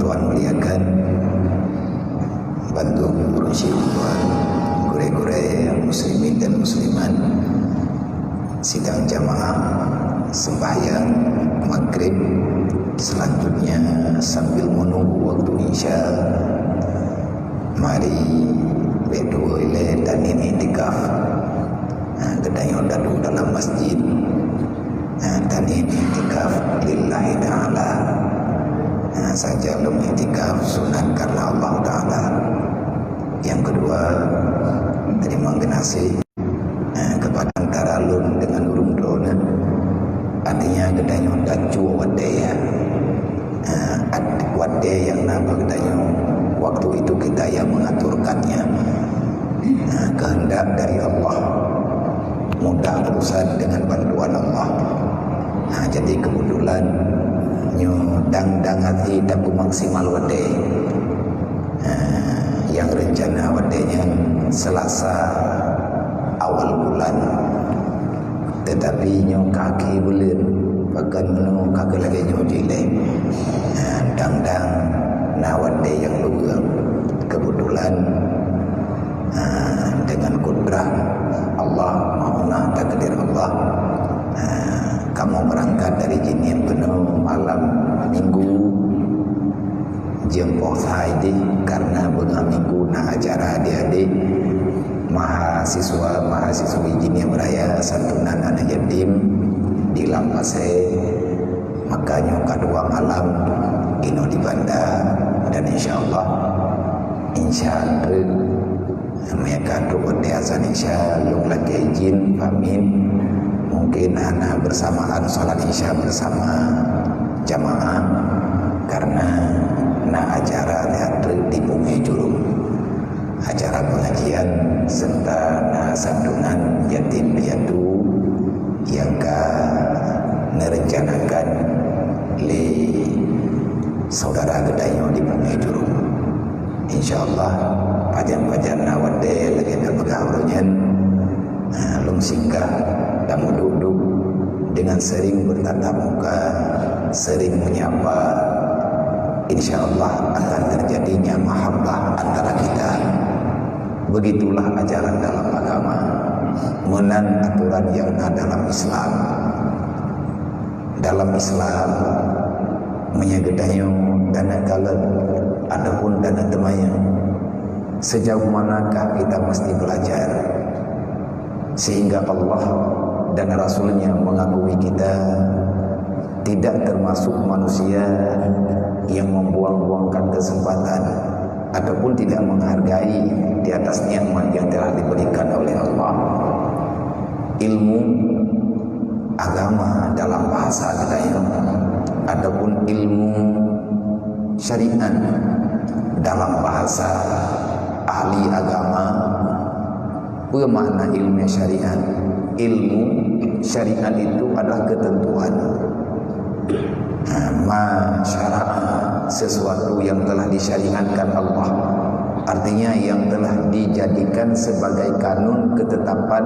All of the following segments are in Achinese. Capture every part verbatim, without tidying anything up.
Tuan muliakan, bandum ureuëng syiek Tuan, gurée-gurée muslimin dan muslimat, sidang jamaah sembahyang maghrib, selanjutnya sambil menunggu waktu isya, mari bék dua ilée taneuk iktikaf. Ha, geutanyoe taduek dalam masjid, ha, taneuk iktikaf lillahi ta'ala. Ha, saja lôn iktikaf sunat karena Allah Ta'ala. Yang kedua, terima kasih, ha, kepada antara lôn dengan ureuëng droeneuh. Artinya geutanyoe tacuek watée, ya. Ha, at-, watée nyang na bak geutanyoe, waktu itu kita yang mengaturkannya. Ha, kehendak dari Allah. Mudah urusan dengan bantuan Allah. Ha, jadi kebetulan nyoe dang-dang hati tapeumaksimal watée. Ha, nyang rencana watée nyan Selasa awal bulan. Tetapi nyoe ka akhé buleuen, pakon meunyoe ka keu lagée nyoe jih lé. Ha, dang-dang na watée nyang luweue. Kebetulan, ha, dengan kudrah Allah, mauna takdir Allah, ha, kamoe berangkat dari Jeunieb keunoe malam Minggu. Jeuem poh sa ideh, karena beungoh Minggu na acara adék-adék mahasiswa-mahasiswi Jeunieb Raya santunan aneuk yatim di Lampasé. Maka nyoe ka dua malam inoe di Banda, dan insya Allah, insya Allah, meunyo ka trok watée azan Isya, lôn lakée izin pamit. Mungkin hana bersamaan salat Isya bersama jamaah, karena na acara teater di Bungé Jurong. Acara pengajian serta na santunan yatim piatu nyang ka neurencanakan lé saudara geutanyoe di Bungé Jurong. Insya Allah, pajan-pajan na watée lagée tapeugah uroe nyan, ha, lôn singgah dan meuduek-duek dengan sering bertatap muka, sering menyapa. Insya Allah akan terjadinya mahabbah antara kita. Begitulah ajaran dalam agama. Meunan aturan nyang na dalam Islam. Dalam Islam, meunyo geutanyoe taneuk kalon ataupun taneuk teumanyong, sejauh manakah kita mesti belajar sehingga Allah dan Rasul-Nya mengakui kita tidak termasuk manusia yang membuang-buangkan kesempatan ataupun tidak menghargai di atas nikmat yang telah diberikan oleh Allah? Ilmu agama dalam bahasa geutanyoe ataupun ilmu syariat dalam bahasa ahli agama. Peue makna ilmu syariat? Ilmu syariat itu adalah ketentuan. Ha, ma syara'a, sesuatu yang telah disyariatkan Allah. Artinya, yang telah dijadikan sebagai kanun ketetapan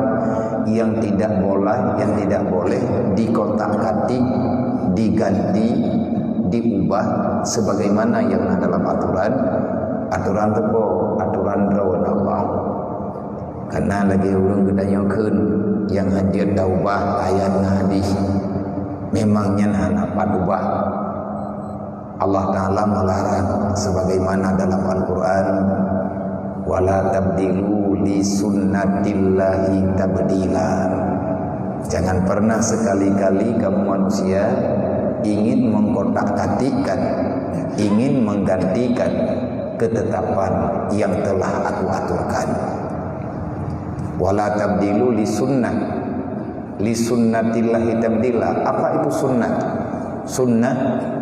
yang tidak boleh, yang tidak boleh dikotak-katik, diganti, diubah sebagaimana yang na dalam aturan, aturan teupo, aturan droe Allah. Karena lagée ureuëng geutanyoe kheun nyang hanjeuet taubah ayat ngon hadis. Memang nyan hana pat ubah. Allah Ta'ala melarang sebagaimana dalam Al-Quran, "Wala tabdilu li sunnatillahi tabdila." Jangan pernah sekali-kali kamu manusia ingin mengkotak-katikkan, ingin menggantikan ketetapan yang telah Aku aturkan. "Wala tabdilu li sunnah, li sunnatillahi tabdila." Apa itu sunnah? Sunnah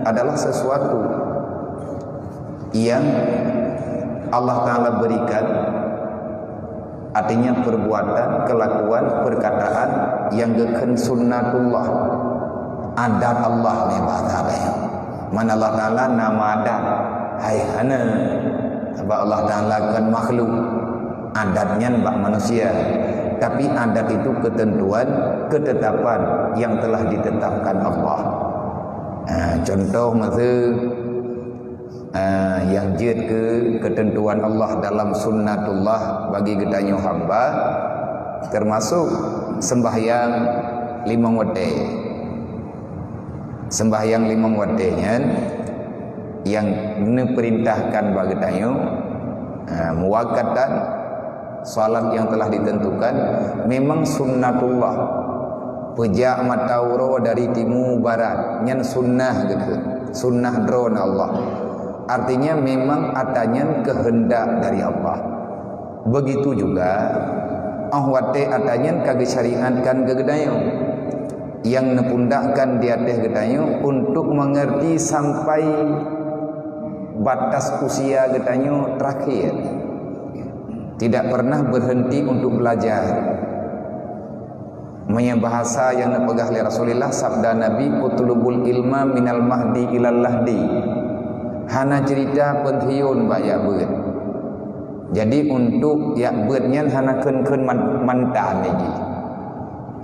adalah sesuatu yang Allah Ta'ala berikan, artinya perbuatan, kelakuan, perkataan yang geukheun sunnatullah, adat Allah, nyan bahasa laén. Man Allah Ta'ala nama adat, hai hana, sabab Allah Ta'ala kon makhluk. Adat nyan bak manusia. Tapi adat itu ketentuan, ketetapan yang telah ditetapkan Allah. Ha, contoh masa Ah, nyang jeuet keu keuteuntuan Allah dalam sunnatullah bagi geutanyoe hamba, teumasok sembahyang limong watée. Sembahyang limong watée nyan nyang neupeurintahkan bak geutanyoe, ah, muwakatan, salat nyang telah ditentukan, memang sunnatullah. Peujak mata uroe dari timu barat, nyan sunnah geuh, sunnah droe na Allah. Artinya memang ata nyan keuheundak dari Allah. Begitu juga, óh watée ata nyan ka geusyariatkan keu geutanyoe, nyang neupundakkan di ateueh geutanyoe untuk mengerti sampai batas usia geutanyoe terakhir. Tidak pernah berhenti untuk belajar. Meunyoe bahasa nyang neupeugah lé Rasulullah, sabda Nabi, "Utlubul ilma minal mahdi ilal lahdi." Hana cerita peunsiun bak jak beuet. Jadi, untuk jak beuet nyan hana kheun-kheun man-, mantan lagi.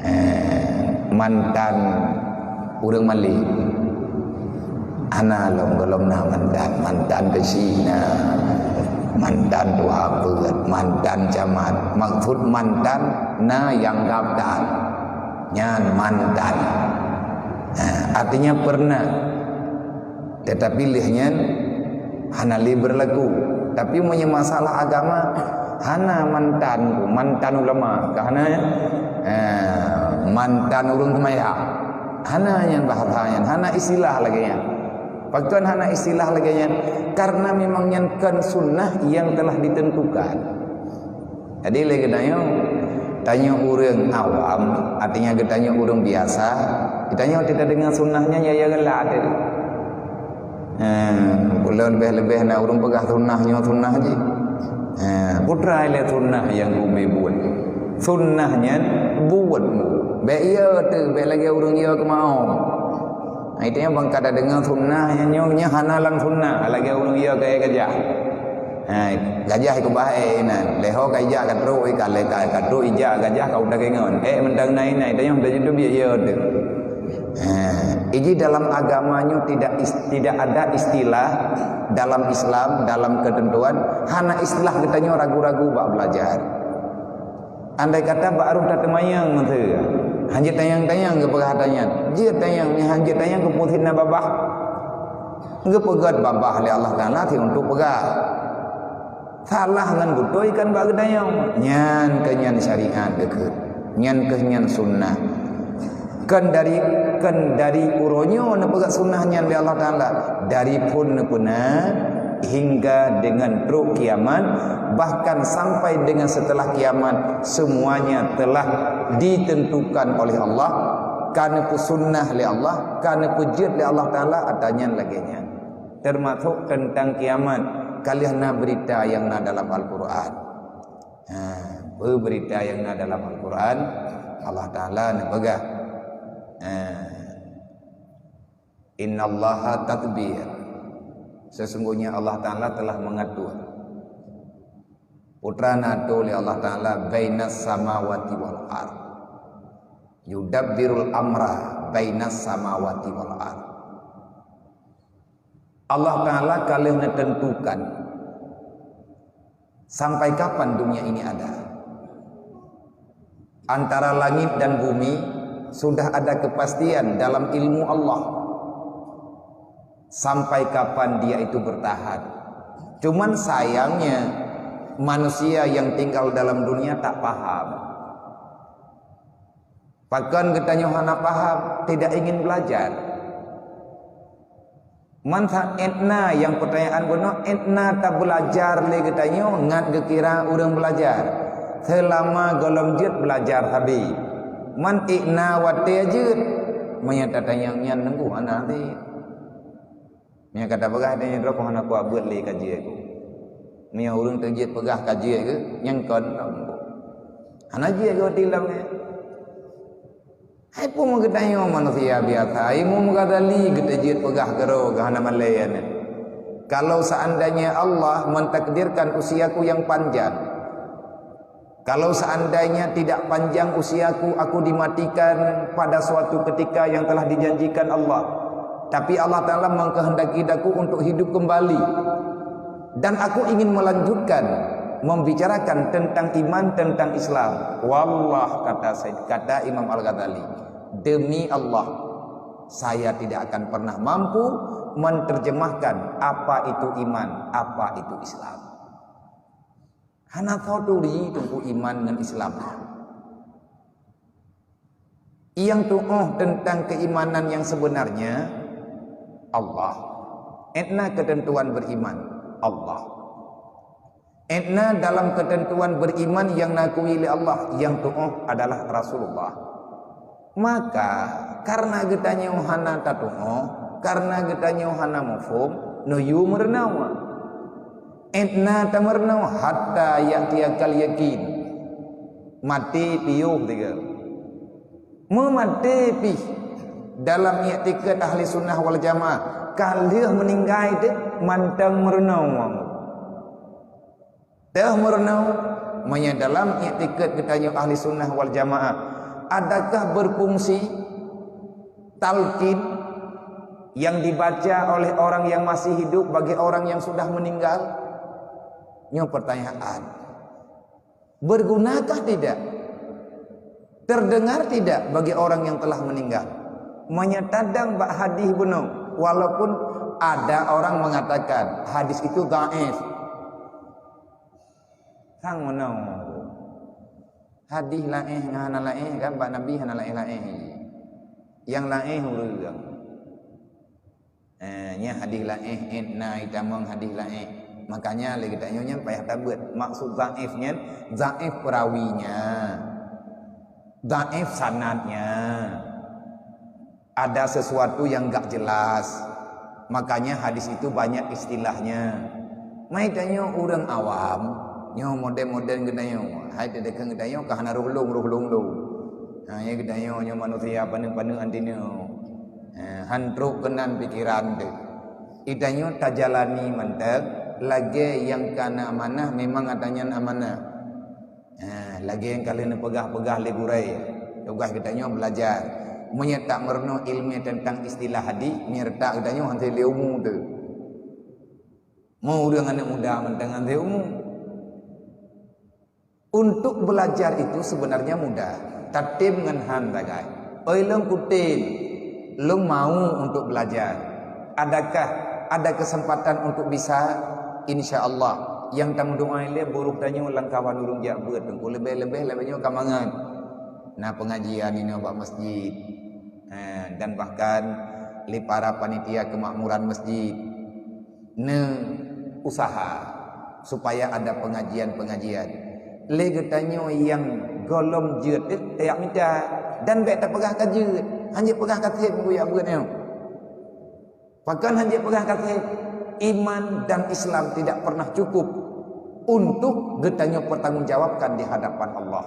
Eh, mantan ureuëng malém. Hana lom, gohlom na mantan, mantan beusi na, mantan tuha peuet, mantan camat. Maksud mantan na nyang gab that. Nyan mantan. Ha, artinya pernah. Tetapi lheueh nyan hana lé beurlaku. Tapi meunyoe masalah agama, hana mantan, mantan ulama, ka hana, eh, mantan ureuëng seumayang. Hana nyan bahasa nyan, hana istilah lagée nyan. Pakon hana istilah lagée nyan? Karena memang nyan kon sunnah nyang telah ditentukan. Jadi lé geutanyoe, tanyoe ureuëng awam, artinya geutanyoe ureuëng biasa, geutanyoe teuka deungoe sunnah nyan ya, ya galak teuh. Eh, ulôn leubeh-leubeh na ureuëng peugah sunnah nyoe sunnah jih. Eh, putra ilée sunnah nyang geubi buet. Sunnah nyan buet. Bék ya teuh, bék lagée ureuëng ya keumaom. Nah, itu nyang bang kada deungoe sunnah nyan nyoe, nyan hana lam sunnah, lagée ureuëng ya keu gajah. Ha, gajah keubah ék inan. Lé ho ka ijak ka trok, ka lé ka, ka trok ijak gajah ka udah kengon. Ék mantong nai-nai, tanyoe dah jeuet biet ya teuh. Ha, iji dalam agama nyoe tidak is-, tidak ada istilah dalam Islam, dalam ketentuan, hana istilah geutanyoe ragu-ragu bak belajar. Andai kata baru tateumanyong meuteue, hanjeuet tanyong-tanyong geupeugah tanyong, jeuet tanyong, hanjeuet tanyong keupeue sit na babah. Geupeugét babah lé Allah Taala sit untuk peugah. Salah ngon beutôi kan bak geutanyoe. Nyan keuh nyan syariat geukheun. Nyan keuh nyan sunnah. Kon dari, kon dari uroe nyoe neupeugah sunnah nyan lé Allah Taala. Dari phon neupeuna hingga dengan trok kiamat, bahkan sampai dengan setelah kiamat, semuanya telah ditentukan oleh Allah. Ka neupeusunnah lé Allah, ka neupeujeuet lé Allah Taala, ata nyan lagée nyan. Termasuk tentang kiamat, ka lheueh na beurita nyang na dalam Al-Qur'an. Ha, peue beurita nyang na dalam Al-Qur'an? Allah Taala neupeugah, ha, "Innallaha tadbir." Sesungguhnya Allah Taala telah mengatur. Putra na atô lé Allah Taala bainas samawati wal ard. Yudabbirul amra bainas samawati wal ard. Allah Taala ka lheueh neuteuntukan sampai kapan dunia ini ada. Antara langit dan bumi sudah ada kepastian dalam ilmu Allah sampai kapan dia itu bertahan. Cuman sayangnya, manusia yang tinggal dalam dunia tak paham. Pakon geutanyoe hana paham, tidak ingin belajar. Man sa-, étna nyang peutanyaan bunoe, étna tabeulajar lé geutanyoe ngat geukira ureuëng beulajar. Seulama gohlom jeuet beulajar sabe. Man étna watée jeuet, meunyoe tatanyong nyan teungku hana sit. Meunyoe ka tapeugah, "Tanyoe droe kon hana kuabeuet lé ka jeuet keu." Meunyoe ureuëng teujeuet peugah ka jeuet keu, nyang kon lom keu. Hana jeuet keu roti lom nyan. Hai peue meugeutanyoe manusia biasa, hai mu Ghazali geuteujeuet peugah keudroe geuh hana malée nyan. Kalau seandainya Allah mentakdirkan usiaku yang panjang, kalau seandainya tidak panjang usiaku, aku dimatikan pada suatu ketika yang telah dijanjikan Allah. Tapi Allah Ta'ala mengkehendaki aku untuk hidup kembali. Dan aku ingin melanjutkan membicarakan tentang iman, tentang Islam. Wallah, kata Said, kata Imam Al-Ghazali, demi Allah, saya tidak akan pernah mampu menerjemahkan apa itu iman, apa itu Islam. Hana tho turi teungku iman ngon Islam. Nyang tuoh tentang keimanan yang sebenarnya, Allah. Etna ketentuan beriman, Allah. Etna dalam ketentuan beriman yang nakui lé Allah, nyang tuoh adalah Rasulullah. Maka, karena geutanyoe hana tatuoh, karena geutanyoe hana muphom, neuyue meurunoe. Etna tameurunoe hatta ya'tiyakal yakin. Maté piôh tiga. Meumaté pih dalam iktikad Ahli Sunnah wal Jamaah, ka lheueh meuninggai teuh mantong meurunoe. Teuh meurunoe, meunyoe dalam iktikad geutanyoe Ahli Sunnah wal Jamaah, adakah berfungsi talqin yang dibaca oleh orang yang masih hidup bagi orang yang sudah meninggal? Nyoe pertanyaan. Bergunakah tidak? Terdengar tidak bagi orang yang telah meninggal? Meunyoe tadong bak hadis bunoe, walaupun ada orang mengatakan hadis itu dhaif. Sang meunoe. Hadis laéh ngon hana laéh kan, bak Nabi hana laéh-laéh. Nyang laéh ureuëng. Eh, nyan hadis laéh, eh, na itamong hadis laéh. Makanya lé geutanyoe nyan payah tabeuet. Maksud dhaif nyan, dhaif perawinya. Dhaif sanadnya. Ada sesuatu yang gak jelas. Makanya hadis itu banyak istilahnya. Mai tanyoe ureuëng awam, nyoe modern-modern geutanyoe. Hai teudeukeueng geutanyoe ka hana roh lôn, roh lôn lôn. Ha, ya geutanyoe nyoe manusia paneuk-paneuk anti nyoe. Ha, han trok keunan pikiran teuh. Geutanyoe tajalani mantong lagée nyang ka na amanah, memang ata nyan amanah. Ha, lagée nyang ka lheueh neupeugah-peugah lé gurée, tugaih geutanyoe beulajar. Meunyoe tak meurunoe iéleumé teuntang istilah hadis, meunyoe tak geutanyoe hana lé umu teuh. Meu ureuëng aneuëk muda mantong hana lé umu. Untuk belajar itu sebenarnya mudah. Tatem ngon han sagai. Oi lôn kutem, lôn mau untuk belajar. Adakah ada kesempatan untuk bisa? Insya Allah. Nyang tameudoá ilée buruh tanyoe lam kawan ureuëng jak beuet teungku leubeh-leubeh lagée nyoe ka mangat. Na pengajian inoe bak masjid. Ha, dan bahkan lé para panitia kemakmuran masjid. Neuusaha supaya ada pengajian-pengajian. Lé geutanyoe nyang gohlom jeuet, eh, tajak mita dan bék tapeugah ka jeuet, hanjeuet peugah ka seb buya buet nyoe. Pakon hanjeuet peugah ka seb, iman dan Islam tidak pernah cukup untuk geutanyoe pertanggungjawabkan di hadapan Allah.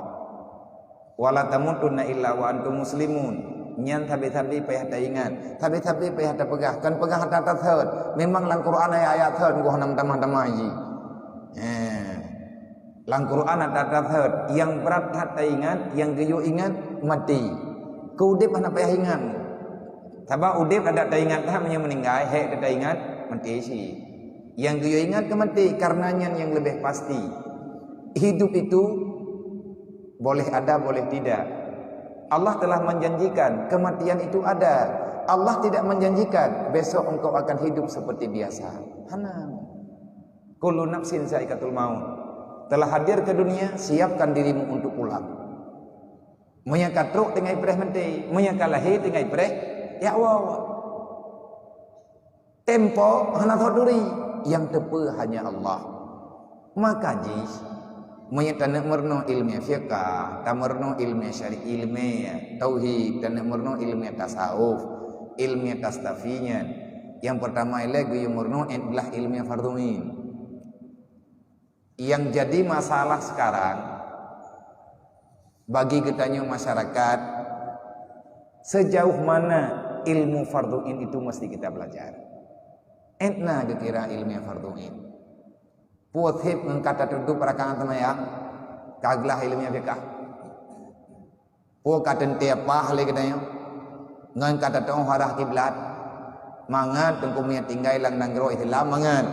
"Wala tamutunna illa wa antum muslimun." Nyan sabe-sabe payah taingat, sabe-sabe payah tapeugah. Kan peugah that-that thot. Memang lam Quran ayat-ayat thot, goh nam tamah-tamah ji. Eh. Lam Quran that-that thot. Nyang brat that taingat, nyang geuyue ingat, maté. Keu udeb hana payah ingat. Sabab udeb adak taingat that, meunyoe meuninggai, hék taingat, maté cit. Nyang geuyue ingat keu maté, karena nyan nyang leubeh pasti. Hidup itu boleh ada, boleh tidak. Allah telah menjanjikan kematian itu ada. Allah tidak menjanjikan besok engkau akan hidup seperti biasa. Hana. Kullu nafsin zaikatul maut. Telah hadir ke dunia, siapkan dirimu untuk pulang. Meunyoe ka trok tinggai preh maté, meunyoe ka lahé tinggai preh, ya Allah. Tempo hana tho turi, nyang teupeue hanya Allah. Maka jih, meunyoe taneuk meurunoe iéleumé fiqah, tameurunoe iéleumé syari-, iéleumé tauhid, taneuk meurunoe iéleumé tasawuf, iéleumé tastafi nyan, nyang peurtama ilée geuyue meurunoe adalah iéleumé fardhu ain. Yang jadi masalah sekarang bagi geutanyoe masyarakat, sejauh mana ilmu fardhu ain itu mesti kita belajar. Etna geukira ilmu fardhu ain. Peue seb ngon ka tatudub rakaat seumayang, ka glah ilmu fiqah. Peue ka teuntée paih lé geutanyoe ngon ka tateuoh arah kiblat. Mangat teungku meunyo tinggai lam nanggroe Islam mangat.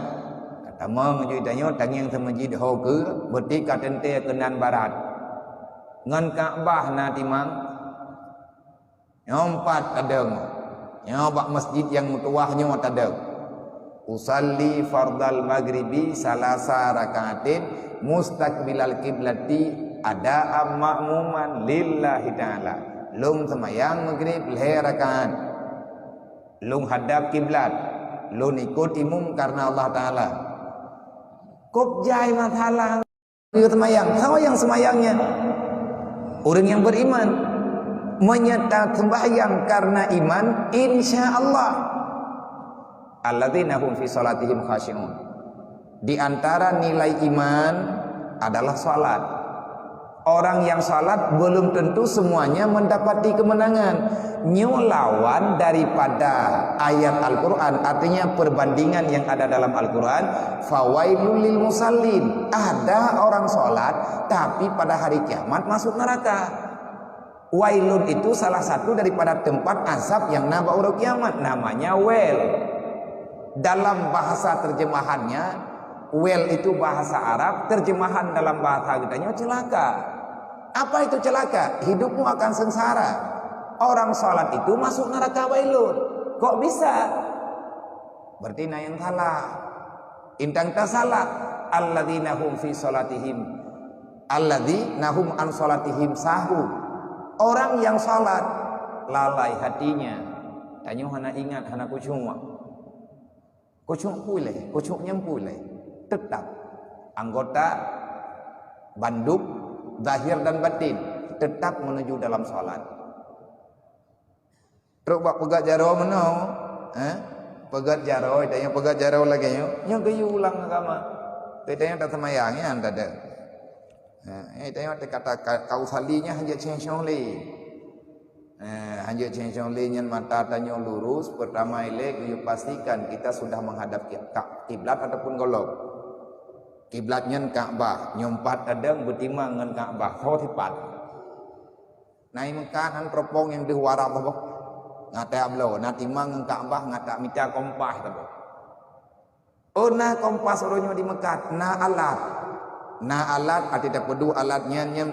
Tamong ju tanyoe tangieng seumeujid ho keu beuti ka teuntée keunan barat. Ngon Ka'bah na timang. Nyoe pat tadong. Nyoe bak masjid nyang meutuwah nyoe tadong. Usalli fardal maghribi salasa rakaatin mustaqbilal kiblati adaan ma'muman lillahi ta'ala. Lôn seumayang maghrib lhée rakaat. Lôn hadap kiblat. Lôn ikot imum karena Allah Ta'ala. Kop jai masalah. Dia seumayang. Siapa yang seumayangnya? Orang yang beriman. Menyerta sembahyang karena iman, insya Allah. Alladzina hum fi salatihim khashi'un. Di antara nilai iman adalah salat. Orang yang salat belum tentu semuanya mendapati kemenangan. Nyoe lawan daripada ayat Al-Quran, artinya perbandingan yang ada dalam Al-Quran, fawailul lil musallin. Ada orang salat tapi pada hari kiamat masuk neraka. Wailun itu salah satu daripada tempat azab yang na bak uroe kiamat, namanya wel. Dalam bahasa terjemahannya, wel itu bahasa Arab, terjemahan dalam bahasa geutanyoe celaka. Apa itu celaka? Hidupmu akan sengsara. Orang salat itu masuk neraka wailun. Kok bisa? Berarti na nyang salah. Intang tasalah. Alladzina hum fi salatihim. Alladzina hum an salatihim sahun. Orang yang salat lalai hatinya. Tanyoe hana ingat, hana khusyuk. Khusyuk pulai, khusyuk nyang pulai. Tetap anggota bandum zahir dan batin tetap menuju dalam salat. Trok bak peugöt jaroe meunoe, eh? Peugöt jaroe, tanyoe peugöt jaroe lagèe nyoe, nyoe geuyue ulang agama. Tanyoe tak seumayang nyan teuh. Eh, tanyoe kata ka-, kau sali nyan hanjeuet ceng-cong lé. Eh, hanjeuet ceng-cong lé nyan mata tanyoe lurus, pertama ilèe geuyue pastikan kita sudah menghadap ki-, ka-, kiblat ataupun gohlom. Kiblat nyan Ka'bah, nyoe pat tadong beutimang ngon Ka'bah, soe sipat. Na i meukat han teropong nyang deuh u Arab saboh. Ngat abloe, na timang ngon Ka'bah, ngat mita kompas saboh. Oh, na kompas uroe nyoe di meukat, na alat. Na alat, até tapeuduek alat nyan, nyan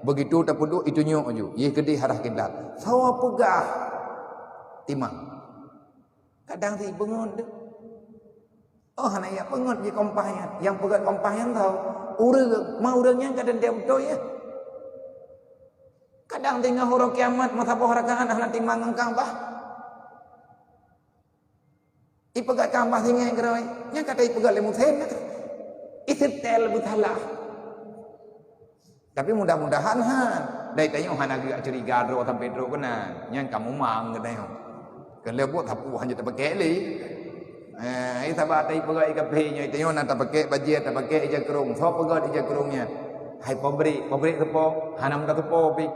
begitu tapeuduek, itunyok ju. Yeh keudeh arah kiblat. Soe peugah timang. Kadang si beungon deuh. Oh, hana jak peungon di kompas nyan. Nyang peugah kompas nyan tau. Ureueng, ma ureueng nyan kadang dia beutôi ya. Kadang teungoh uroe kiamat meusaboh rakaat hana timang ngon Ka'bah. Ipeugah Ka'bah singai keudroe. Nyang kata ipeugah lé Musen. Isetel beutalah. Tapi mudah-mudahan han. Dai tanyoe hana geujak curiga droe sampai droe keunan. Nyang ka mumang geutanyoe. Keuleubot sapeue hana tapakèk lé. Eh, ai saba tai peugah i kaphé nyoe, tanyoe na tapakèk bajèe, tapakèk ija krông. Soe peugöt ija krông nyan? Hai pabrik, pabrik teupo, hana meuda teupo pih.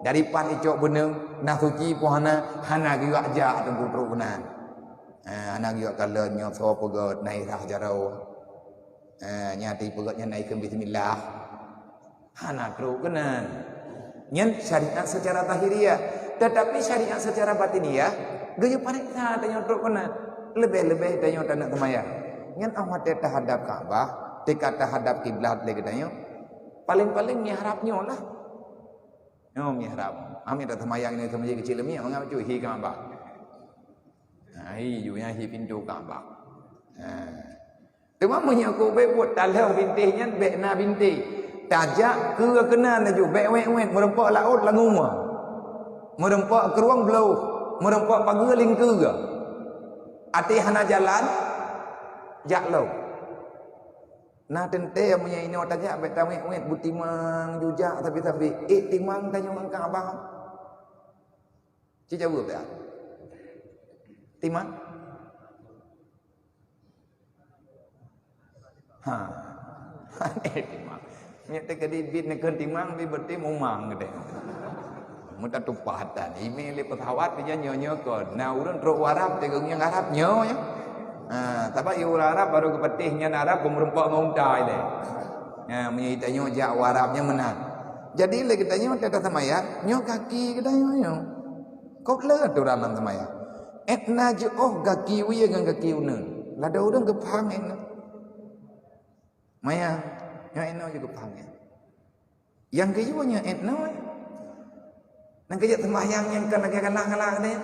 Dari pat icok beuneung, na suci po hana, hana geujak jak teungku trok keunan. Eh, hana geujak kalon nyoe soe peugöt, na irah jaroe. Eh, nyang tai peugöt nyan na ikheun bismillah. Hana trok keunan. Nyan syariat secara zahiriah. Tetapi syariat secara batiniah, geuyue pareksa tanyoe trok keunan. Leubeh-leubeh tanyoe taneuk seumayang. Nyan 'oh watèe tahadap Ka'bah, teuka tahadap kiblat lé geutanyoe. Paléng-paléng mihrab nyoe lah. Nyoe mihrab. Amé taseumayang nyoe seumayang keucil leumiek mangat bacut hi Ka'bah. Ha, hi ju nyan hi pintoe Ka'bah. Ha. Teuma meunyoe keu ubé buet talheueh bintéh nyan bèk na bintéh. Tajak keue keunan laju bèk wèt-wèt meurumpok laôt langua. Meurumpok krueng bloh, meurumpok pageue lingkeue. Até hana jalan jak lom. Na teuntèe meunyoe inoe tajak bèk tawèt-wèt beutimang jujak sabe-sabe. Eh, timang tanyoe ngon Ka'bah. Ci jaweueb ya. Timang? Ha. Eh, timang. Nyak teuka di bit neukheun timang, bi berarti mumang geude. Meutatupah tan. Ime lé pesawat dia nyoe-nyoe kon. Nah, ureueng trok u Arab, teuka nyang Arab nyoe ya. Ha, sabab i ureueng Arab baru geupeuteh nyan Arab, geumeurumpok ngon unta ilèe. Ha, meunyoe tanyoe jak u Arab nyan meunan. Jadi lé geutanyoe teuka seumayang, nyoe kaki geutanyoe nyoe. Kop le aturan lam seumayang. Étna jiôh gaki wie ngon gaki uneuen. Ladôm ureuëng geupaham étna. Maya, nyoe étna jeuet geupaham ya. Nyang keuyue nyoe étna. Nyang keujeuet seumayang nyang kan lagée galak-galak deh.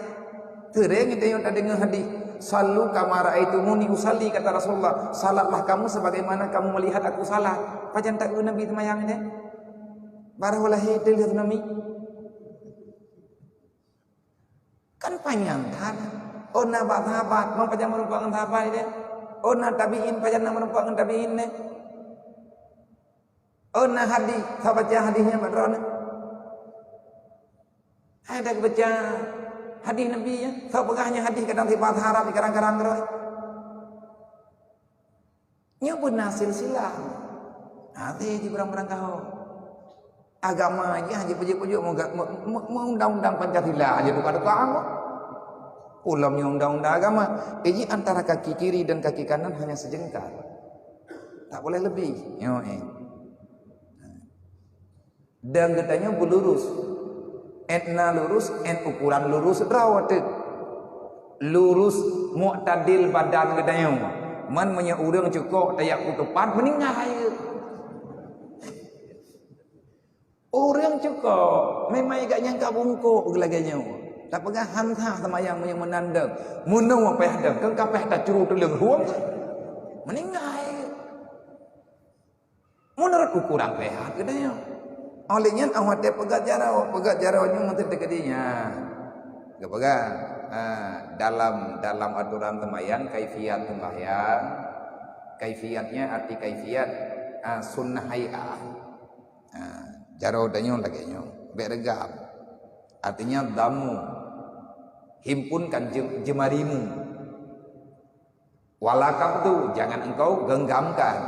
Sering kita yang terdengar hadis, "Sallu kama ra'aitumuni usalli," kata Rasulullah, "Salatlah kamu sebagaimana kamu melihat aku salat." Pajan tak Nabi seumayang deh. Baru lahir tu Nabi. Kan panyang that. Oh na bak sahabat, mau pajan meureumpok ngon sahabat deh. Oh na tabiin, pajan na meureumpok ngon tabiin deh. Oh na hadis, sahabat baca hadisnya mak droeneuh. Hai dah baca hadis Nabi ya, sahabat peugahnya hadis kadang di bahasa Arab dikarang-karang droe. Nyoe beuna silsilah. Hati di barang-barang kau. Agama aja hanya pujuk-pujuk mengundang-undang Pancasila aja tukar-tukar. Ulam nyoe undang-undang agama. Jadi antara kaki kiri dan kaki kanan hanya sejengkal. Tak boleh lebih. Nyoe eh. Dan geutanyoe beulurus. Ét na lurus, ét ukuran lurus droe teuk. Lurus mu'tadil badan geutanyoe. Man meunyoe ureuëng cukok tajak kutupat meuninggai. Ureuëng cukok memang igak nyang ka bungkok lagée nyoe. Tapeugah han sah seumayang meunyoe meunan deuh. Meunyoe payah deuh, keu kapeh tacuru tuleueng hueng. Meuninggai. Meunurot ukuran sehat geutanyoe. Oleh nyan awak teupeugah jaroe, peugah jaroe nyoe meuteuk teukeudi nyan. Geupeugah, ha, dalam, dalam aturan seumayang, kaifiat seumayang, kaifiatnya arti kaifiat, ha, sunnah hai'ah. Ha, jaroe tanyoe lagée nyoe, bék reugam. Artinya damu, himpunkan jem-, jemarimu. Wala kabdu, jangan engkau genggamkan.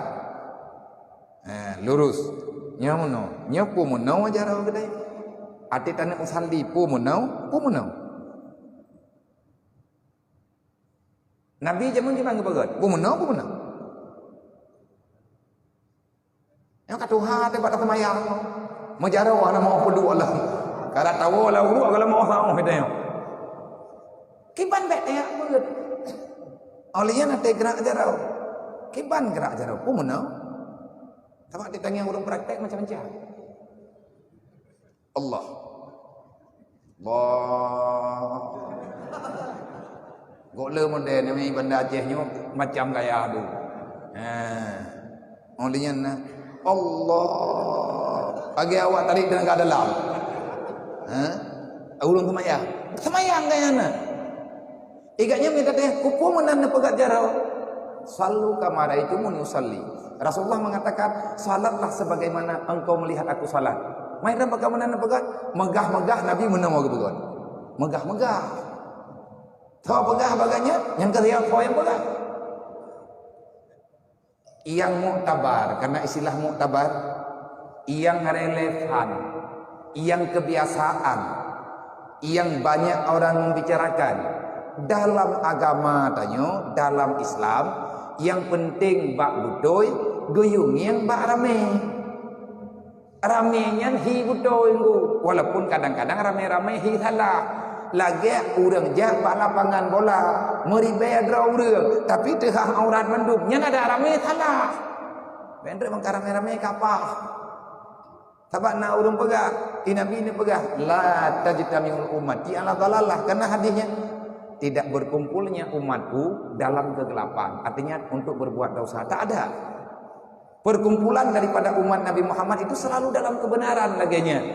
Ha, lurus. Nyoe meunoe, nyoe peue meunoe jaroe geutanyoe. Até taneuk usalli peue meunoe, peue meunoe. Nabi jameun kiban geupeugah, peue meunoe, peue meunoe. Nyang ka tuha teuh bak taseumayang. Meujaroe hana meu'oh peuduek lom. Kada tawoe lam uruek ka lom meu'oh saôh geutanyoe. Kiban bék tajak beuet. Oleh nyan até geurak jaroe. Kiban geurak jaroe. Peue meunoe? Sabab ditangieng ureuëng praktek macam-macam. Allah. Allah. Gok le model nyang di Banda Aceh nyoe macam gaya tu. Ha. Oh, lé nyan na. Allah. Bagi awak tarik tenaga dalam. Ha? Ureuëng seumayang. Seumayang gaya na. Igak nyan mita teh, "Kupeue meunan neupeugah jaroe?" "Sallu kama ra'aitumuni usalli." Rasulullah mengatakan, "Salatlah sebagaimana engkau melihat aku salat." Mai ram bagaimana neupeugah? Megah-megah Nabi meunoe geupeugah. Megah-megah. Tho peugah baganya, nyang keu siapa yang peugah? Yang muktabar, karena istilah muktabar, yang relevan, yang kebiasaan, yang banyak orang membicarakan dalam agama tanyoe, dalam Islam, yang penting bak beutôi, geuyue ngieng bak ramé. Ramé nyan hi beutôi ngu, walaupun kadang-kadang ramé-ramé hi salah. Lagée ureuëng jak bak lapangan bola, meuribée droe ureuëng, tapi teuhah aurat mandum, nyan ada ramé salah. Bendera bangka ramé-ramé kapah. Sabab na ureuëng peugah, di Nabi ni peugah, "La tajtami'ul ummati ala dhalalah." Karena hadisnya, "Tidak berkumpulnya umatku dalam kegelapan." Artinya untuk berbuat dosa, tak ada. Perkumpulan daripada umat Nabi Muhammad itu selalu dalam kebenaran lagée nyan.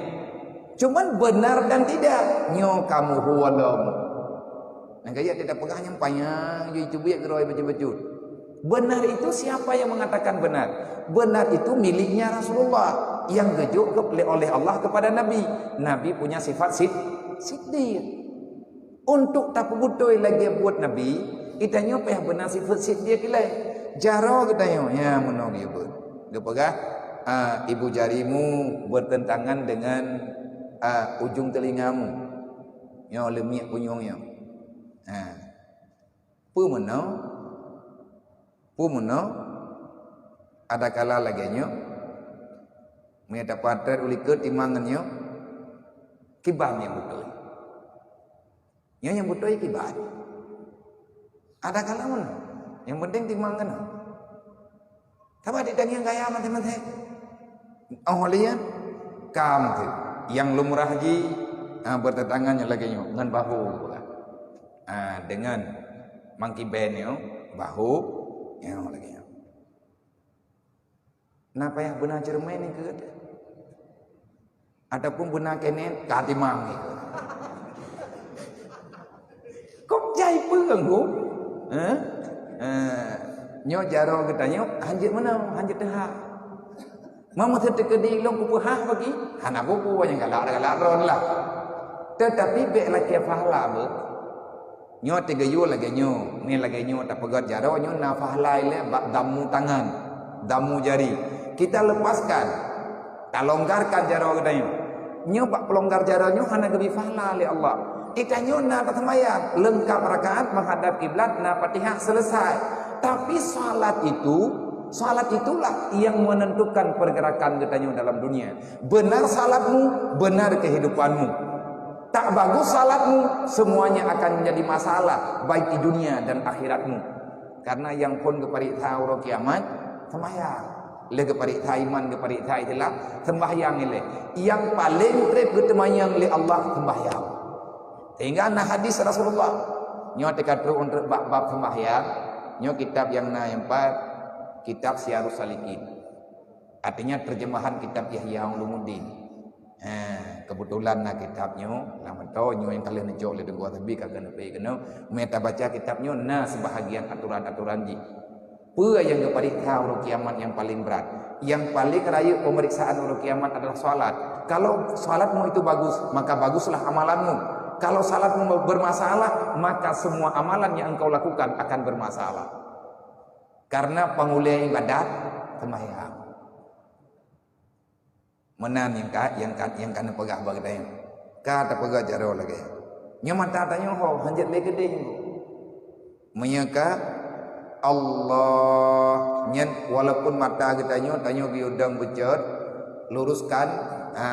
Cuman benar dan tidak, nyoe kamoe huwa lom. Nyang kaya tidak peugah nyang panyang, jeuet teubiet keudroe bacut-bacut. Benar itu siapa yang mengatakan benar? Benar itu miliknya Rasulullah yang geujok ke-, oleh Allah kepada Nabi. Nabi punya sifat sid-, siddiq. Untuk tapeubeutôi lagée buet Nabi, geutanyoe payah beuna sifat siddiq ilée. Jaroe geutanyoe, ya, meunoe geubeuet. Geupeugah, ah, ibu jarimu bertentangan dengan, ah, ujung telingamu. Nyoe leumiek punyueng nyoe. Ha. Peue meunoe? Peue meunoe? Adakala lagée nyoe, meunyoe tapatrét u likot timang ngon nyoe, kiban nyang beutôi. Nyoe nyang beutôi kiban. Ada kalon. Nyang penting timang keunoe. Tapi di tangiang gaya maté-maté. Oh lian kam tu. Yang lumrah ji, ha, bertentangan yang lagi nyoe ngon bahu. Ha, dengan monkey band nyoe, bahu, nyoe lagi nyoe. Na payah beuna ceureumen nikeue teuh. Ataupun beuna keuneuk ka timang nikeue. Kok jai peue geuh? Eh? Eh, nyoe jaroe geutanyoe hanjeuet meunoe, hanjeuet teuhah. Meunyoe teukeudi lôn kupeuhah bagi, hana peue-peue nyang galak-galak droe lah. Tetapi bék lakée pahala beuh. Nyoe teugeuyue lagée nyoe, mé lagée nyoe tapeugét jaroe nyoe na pahala ilée bak damu tangan, damu jari. Kita lepaskan, talonggarkan jaroe geutanyoe. Nyoe bak peulonggar jaroe nyoe hana geubri pahala lé Allah. Geutanyoe na taseumayang, leungkab rakaat menghadap kiblat, na Fatihah, selesai. Tapi salat itu, salat itulah yang menentukan pergerakan geutanyoe dalam dunia. Benar salatmu, benar kehidupanmu. Tak bagus salatmu, semuanya akan menjadi masalah, baik di dunia dan akhiratmu. Karena nyang phon geupareksa uroe kiamat, sembahyang. Lé geupareksa iman, geupareksa Islam, sembahyang ilée. Nyang paleng treb geuteumanyong lé Allah, sembahyang. Sehingga na hadis Rasulullah. Nyoe teuka trok untuk bab-bab sembahyang. Nyoe kitab nyang na nyang pat, kitab Siyarus Salikin. Artinya terjemahan kitab Ihya Ulumuddin. Ha, kebetulan na kitab nyoe, lam meuto nyoe nyang ka lheueh neucok lé Teungku Wasabi ka keuneuk pi keunoe. Mé tabaca kitab nyoe na sebahagian aturan-aturan jih. Peue nyang geupareksa uroe kiamat nyang paleng brat? Nyang paleng rayeuk pemeriksaan uroe kiamat adalah salat. Kalau salatmu itu bagus, maka baguslah amalanmu. Kalau salatmu bermasalah, maka semua amalan yang engkau lakukan akan bermasalah. Karena pangulée ibadat, sembahyang. Meunan nyang ka, nyang ka, nyang ka neupeugah bak geutanyoe. Ka tapeugah jaroe lagée. Nyoe mata tanyoe ho, hanjeuet lé keudeh. Meunyoe ka Allah nyan, walaupun mata geutanyoe, tanyoe geuyue dong beucot, luruskan, ha,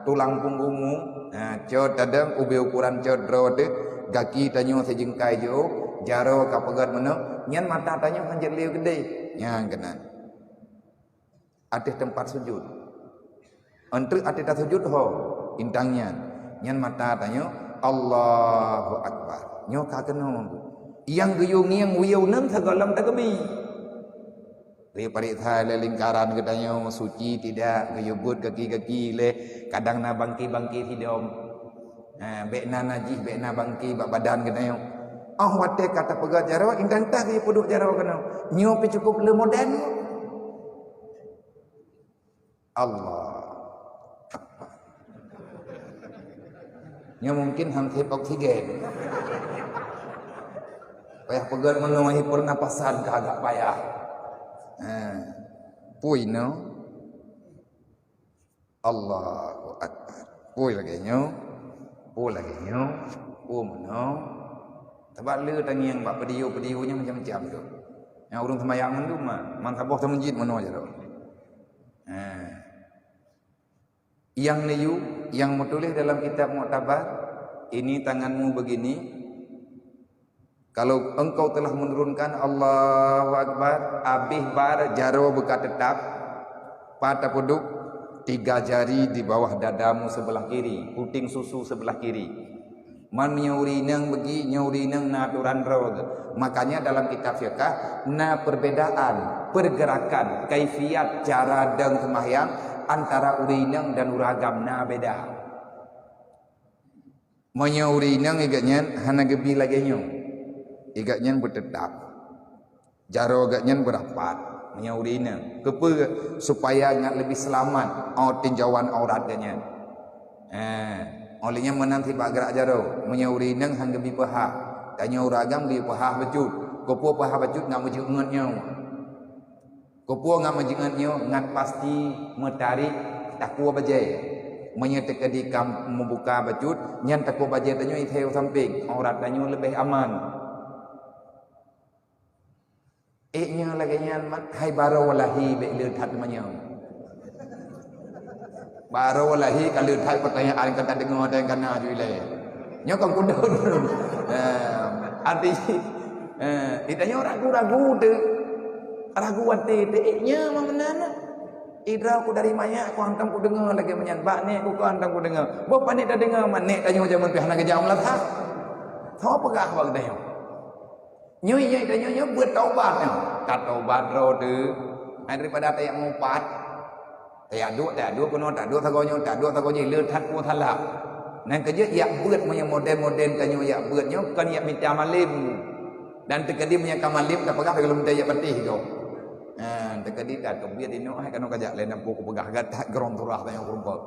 tulang punggungmu, ha, cot tadong ubé ukuran cot droe teuh, gaki tanyoe sijeungkai jiôh, jaroe ka peugét meunoe, nyan mata tanyoe hanjeuet lé keudeh. Nyan keunan. Ateueh teumpat sujud. Enteuk ateueh tasujud ho, intang nyan. Nyan mata tanyoe, Allahu Akbar. Nyoe ka keunoe. Nyang geuyue ngieng wieue nyan sigohlom takeubi. Lé pareksa lé lingkaran geutanyoe suci tidak, geuyue beuet gaki-gaki lé, kadang na bangki-bangki sidom. Ha, bék na najih, bék na bangki bak badan geutanyoe. Oh watée ka tapeugét jaroe, intang tah geuyue peuduek jaroe keunoe. Nyoe pih cukup le modern. Allah. Nyoe mungkin han sép oksigen. Payah peugét meunoe hi pernapasan ka agak payah. Ha. Pui no. Allahu Akbar. Pui lagée nyoe. Pui lagée nyoe. Pui meunoe. Sabab le tangieng bak video-video nyoe macam-macam tu. Nyang ureuëng seumayang mandum man, man saboh tameujid meunoe jaroe. Ha. Nyang neuyue, nyang meutuléh dalam kitab Mu'tabar, ini tanganmu begini, kalau engkau telah menurunkan Allahu Akbar, abéh bar jaroe beuka teutap, pat tapeuduek, tiga jari di bawah dadamu sebelah kiri, puting susu sebelah kiri. Man meunyoe ureuëng inong beugi, nyoe ureuëng inong na atoran droe geuh. Makanya dalam kitab fiqah na perbedaan pergerakan, kaifiat cara dong seumahyang antara ureuëng inong dan ureuëng agam na beda. Meunyoe ureuëng inong igat nyan hana geubi lagée nyoe. Igat nyan beuteutap. Jaroe geuhnyan beurapat meunyoe ureuëng inong. Keupeue? Supaya nyak leubeh seulamat, oh, tinjauan aurat geuhnyan. Eh, oleh nyan meunan sibak geurak jaroe. Meunyoe ureuëng inong han geubi peuhah, tanyoe ureuëng agam geubi peuhah bacut. Keupeue peuhah bacut ngat meujeuet nyoe? Keupeue ngat meujeuet nyoe? Ngat pasti meutarék takue bajée. Meunyoe teukeudi ka meubuka bacut, nyan takue bajée tanyoe ithée u sampéng, aurat tanyoe leubeh aman. Ék nyoe lagée nyan mat, hai baroe lahé bék le that manyang. Baroe lahé ka le that peutanyaan ka tadeungoe dan ka na ju ilée. Nyoe kon kudon. Nah, arti Eh, di tanyoe ragu-ragu teuh. Ragu até teuh, eh, nyoe meunan. Idroe ku dari manyak ku hantom kudeungoe lagée meunyan, bak nyoe ku hantom kudeungoe. Boh pané tadeungoe, manék tanyoe jameun pih hana geujak meulasah. Soe peugah bak geutanyoe? Nyoe, nyoe, tanyoe, nyoe beuet taubat nyoe. Tatobat droe teuh. Hai daripada tajak mupat. Tajak duek, tajak duek keunoe, tajak duek sagoe nyoe, tajak duek sagoe jih, le that peue salah. Nyan keuh jeuet yak beuet meunyoe modern-modern tanyoe yak beuet nyoe kon yak mita malem. Dan teukeudi meunyoe ka malem, ka peugah lom tajak patéh gob. Ha, teukeudi ka teubiet inong hai keunoe kajak laén peue kupeugah gata grong turah tanyoe keureumpok.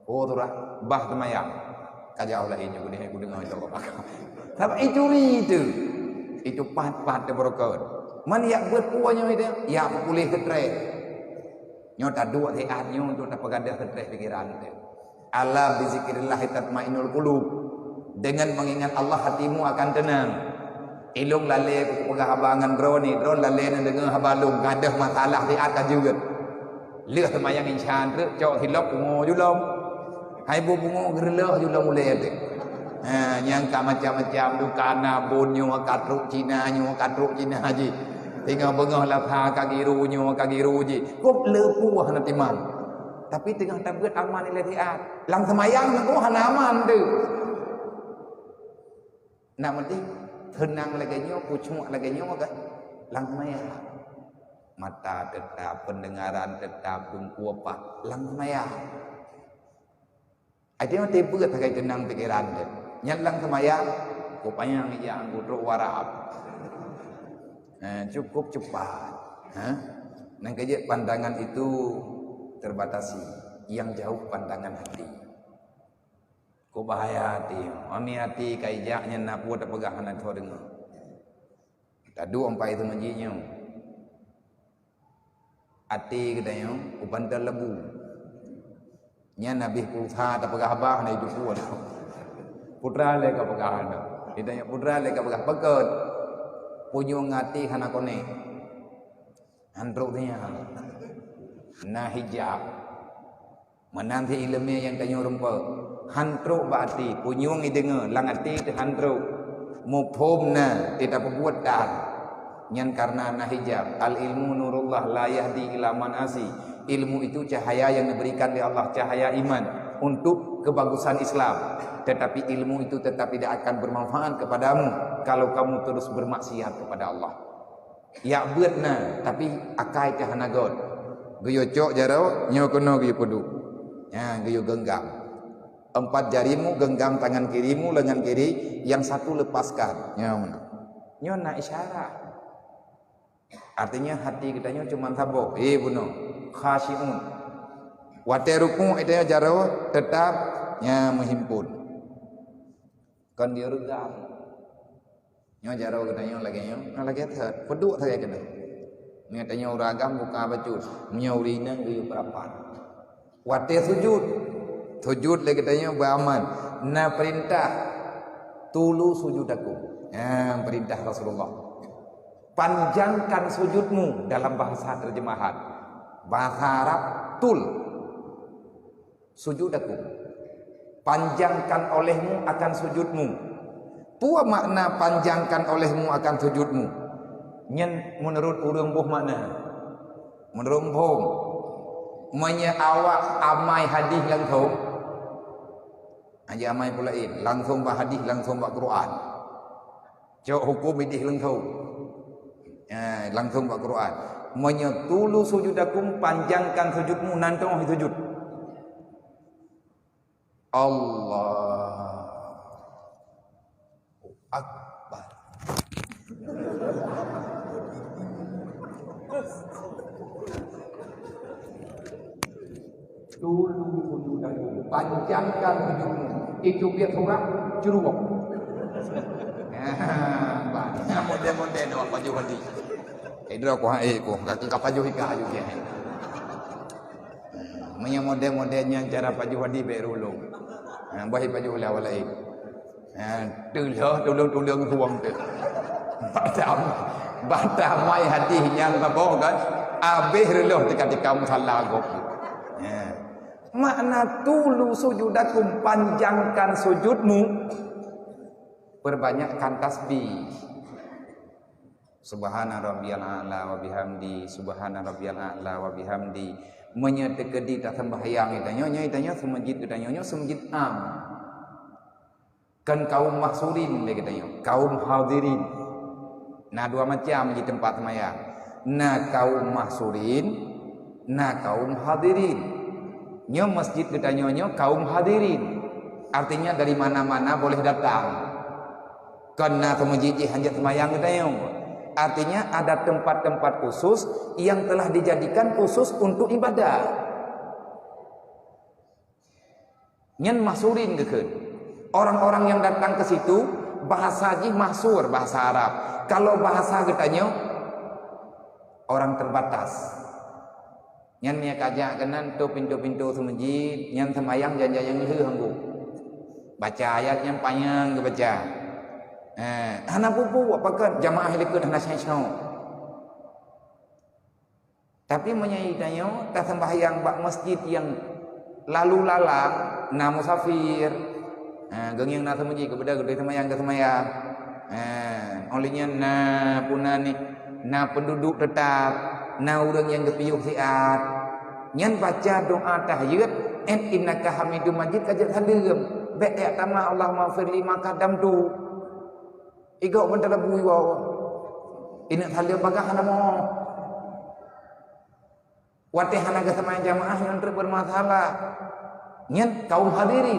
Oh, turah, bah teumayang. Ka jauh laén nyoe, kudeh kudeungoe itu. Sabab itu ri itu. Itu pat-pat teubeureukat. Man yak beuet peue nyoe itu? Yak peupuléh stres. Nyoe taduek siat nyoe untuk tapeugadah stres pikiran teuh. Ala bizikrillah tatmainnul qulub. Dengan mengingat Allah hatimu akan tenang. Ilong lalé kupeugah haba ngon droeneuh, droeneuh lalé neudeungoe haba lôn, gadôh masalah siat ka jeuet. Lheueh teumayang Isya treuk cok silop pungo julom. Hai bu pungo geureuloh julom ulée teuh. Ha, nyang ka macam-macam tu kana bon nyoe ka trok Cina, nyoe ka trok Cina jih. Singoh beungoh lasa ka giru nyoe ka giru jih. Kop le puah na timang. Tapi teungoh tabeuet aman ilée siat. Lam seumayang nanggroe hana aman teuh. Nak meuti teunang lagée nyoe, khusyuk lagée nyoe kan? Lam seumayang. Mata teutap, peundengaran teutap, teungku apa? Lam seumayang. Até meuti beuet sagai teunang pikiran teuh. Nyan lam seumayang, kupanyang ija angku trok warab. Eh, cukup cepat. Ha? Nang kejek pandangan itu terbatasi. Yang jauh pandangan hati. Kok bahaya até. Ami até ka ijak nyan na peue tapeugah hana tho deungoe. Taduek ampai teumeuji nyoe. Até geutanyoe uban leubue. Nyan habéh pulsa tapeugah haba hana jipue. Putra lé ka peugah hana. Geutanyoe putra lé ka peugah peukot. Punyueng até hana konek. Hantrok nyan. Na hijab. Meunan cit ileumé nyang tanyoe rumpok. Hantrok bak até, punyueng ideungoe, lam até teuhantrok. Muphom na, teutab peubuet tan. Nyan kareuna na hijab. Al-ilmu nurullah la yahdi ila man asi. Ilmu itu cahaya yang diberikan oleh Allah, cahaya iman untuk kebagusan Islam. Tetapi ilmu itu tetap tidak akan bermanfaat kepadamu kalau kamu terus bermaksiat kepada Allah. Yak beuet na, tapi akai teuh hana göt. Geuyue cok jaroe, nyoe keunoe geuyue peuduek. Nyan geuyue genggam. Empat jarimu genggam tangan kirimu, lengan kiri, yang satu lepaskan. Nyoe meunan. Nyoe na isyarat. Artinya hati geutanyoe cuma saboh. Eh, bunoe. Khasyi'un. Watée rukuk geutanyoe jaroe tetap nyan meuhimpun. Kon geuyue reugam. Nyoe jaroe geutanyoe lagée nyoe, nyoe lagée that. Peuduek sagai keunoe. Meunyoe tanyoe ureueng agam buka bacut, meunyoe ureueng inong geuyue peurapat. Watée sujud, sujud lé geutanyoe beuaman. Na peurintah, "Tulu sujudakum." Nyan peurintah Rasulullah. "Panjangkan sujudmu," dalam bahasa terjemahan. Bahasa Arab, tul. Sujudakum. Panjangkan olehmu akan sujudmu. Peue makna panjangkan olehmu akan sujudmu? Nyan meunurot ureueng boh makna. Meunurot phom. Meunyoe awak amai hadih langsong, hana amai peue laén, langsong bak hadih, langsong bak Quran. Cok huköm ideh langsong. Eh, langsong bak Quran. Meunyoe tulu sujudakum, panjangkan sujudmu, nan teungoh sujud. Allahu Akbar. Tulu sujudakum, panjangkan sujudmu. Itu biar surah curuwok. Ah, banyak model-model dok pajoh hadih. Eh, dok aku hai ku, ka, ka pajoh ika aju kiai. Meunyoe model-model nyang cara pajoh hadih bèk rulung. Ha, bah pajoh lé awak laén. Ha, teuloh tulông-tulông suang tu. Batam, batam mai hadih nyang saboh kan. Abéh reuloh tika-tika musala gob. Ha. Makna tulu sujudakum, panjangkan sujudmu. Perbanyakkan tasbih. Subhana rabbiyal a'la wa bihamdi, subhana rabbiyal a'la wa bihamdi. Meunyoe teukeudi taseumbahyang geutanyoe, nyoe geutanyoe seumeujid geutanyoe, nyoe seumeujid am. Kon kaum mahsurin lé geutanyoe, kaum hadirin. Na dua macam di teumpat seumayang. Na kaum mahsurin, na kaum hadirin. Nyoe masjid geutanyoe nyoe kaum hadirin. Artinya dari mana-mana boleh datang. Kon na seumeujid jih hanjeuet seumayang geutanyoe. Artinya ada tempat-tempat khusus yang telah dijadikan khusus untuk ibadah. Nyan mahsurin geukheun. Orang-orang yang datang ke situ, bahasa jih mahsur, bahasa Arab. Kalau bahasa geutanyoe, orang terbatas. Nyan meunyoe kajak keunan tu pintoe-pintoe seumeujid, nyan seumayang jan-jan nyang lheueh anggô. Baca ayat nyang panyang geubaca. Eh, hana peue-peue, pakon jamaah likot hana syai-syai. Tapi meunyoe tanyoe taseumbahyang bak masjid nyang lalu lalang, na musafir, ha, geungieng na seumeujid, geubeudôh geudeh seumayang, geuseumayang. Ha, óh lheueh nyan na puna ni, na penduduk tetap, na ureuëng nyang geupiôh siat. Nyan baca doa tahiyat, "Innaka Hamidum Majid," ka jeuet saleuem. Bék jak tamah, "Allahumma firli ma qaddamtu." Igob ban talabu iwoe. Ineuk saleuem bagaih hana mo. Watée hana geuseumayang jamaah nyan trok bermasalah. Nyan kaum hadirin.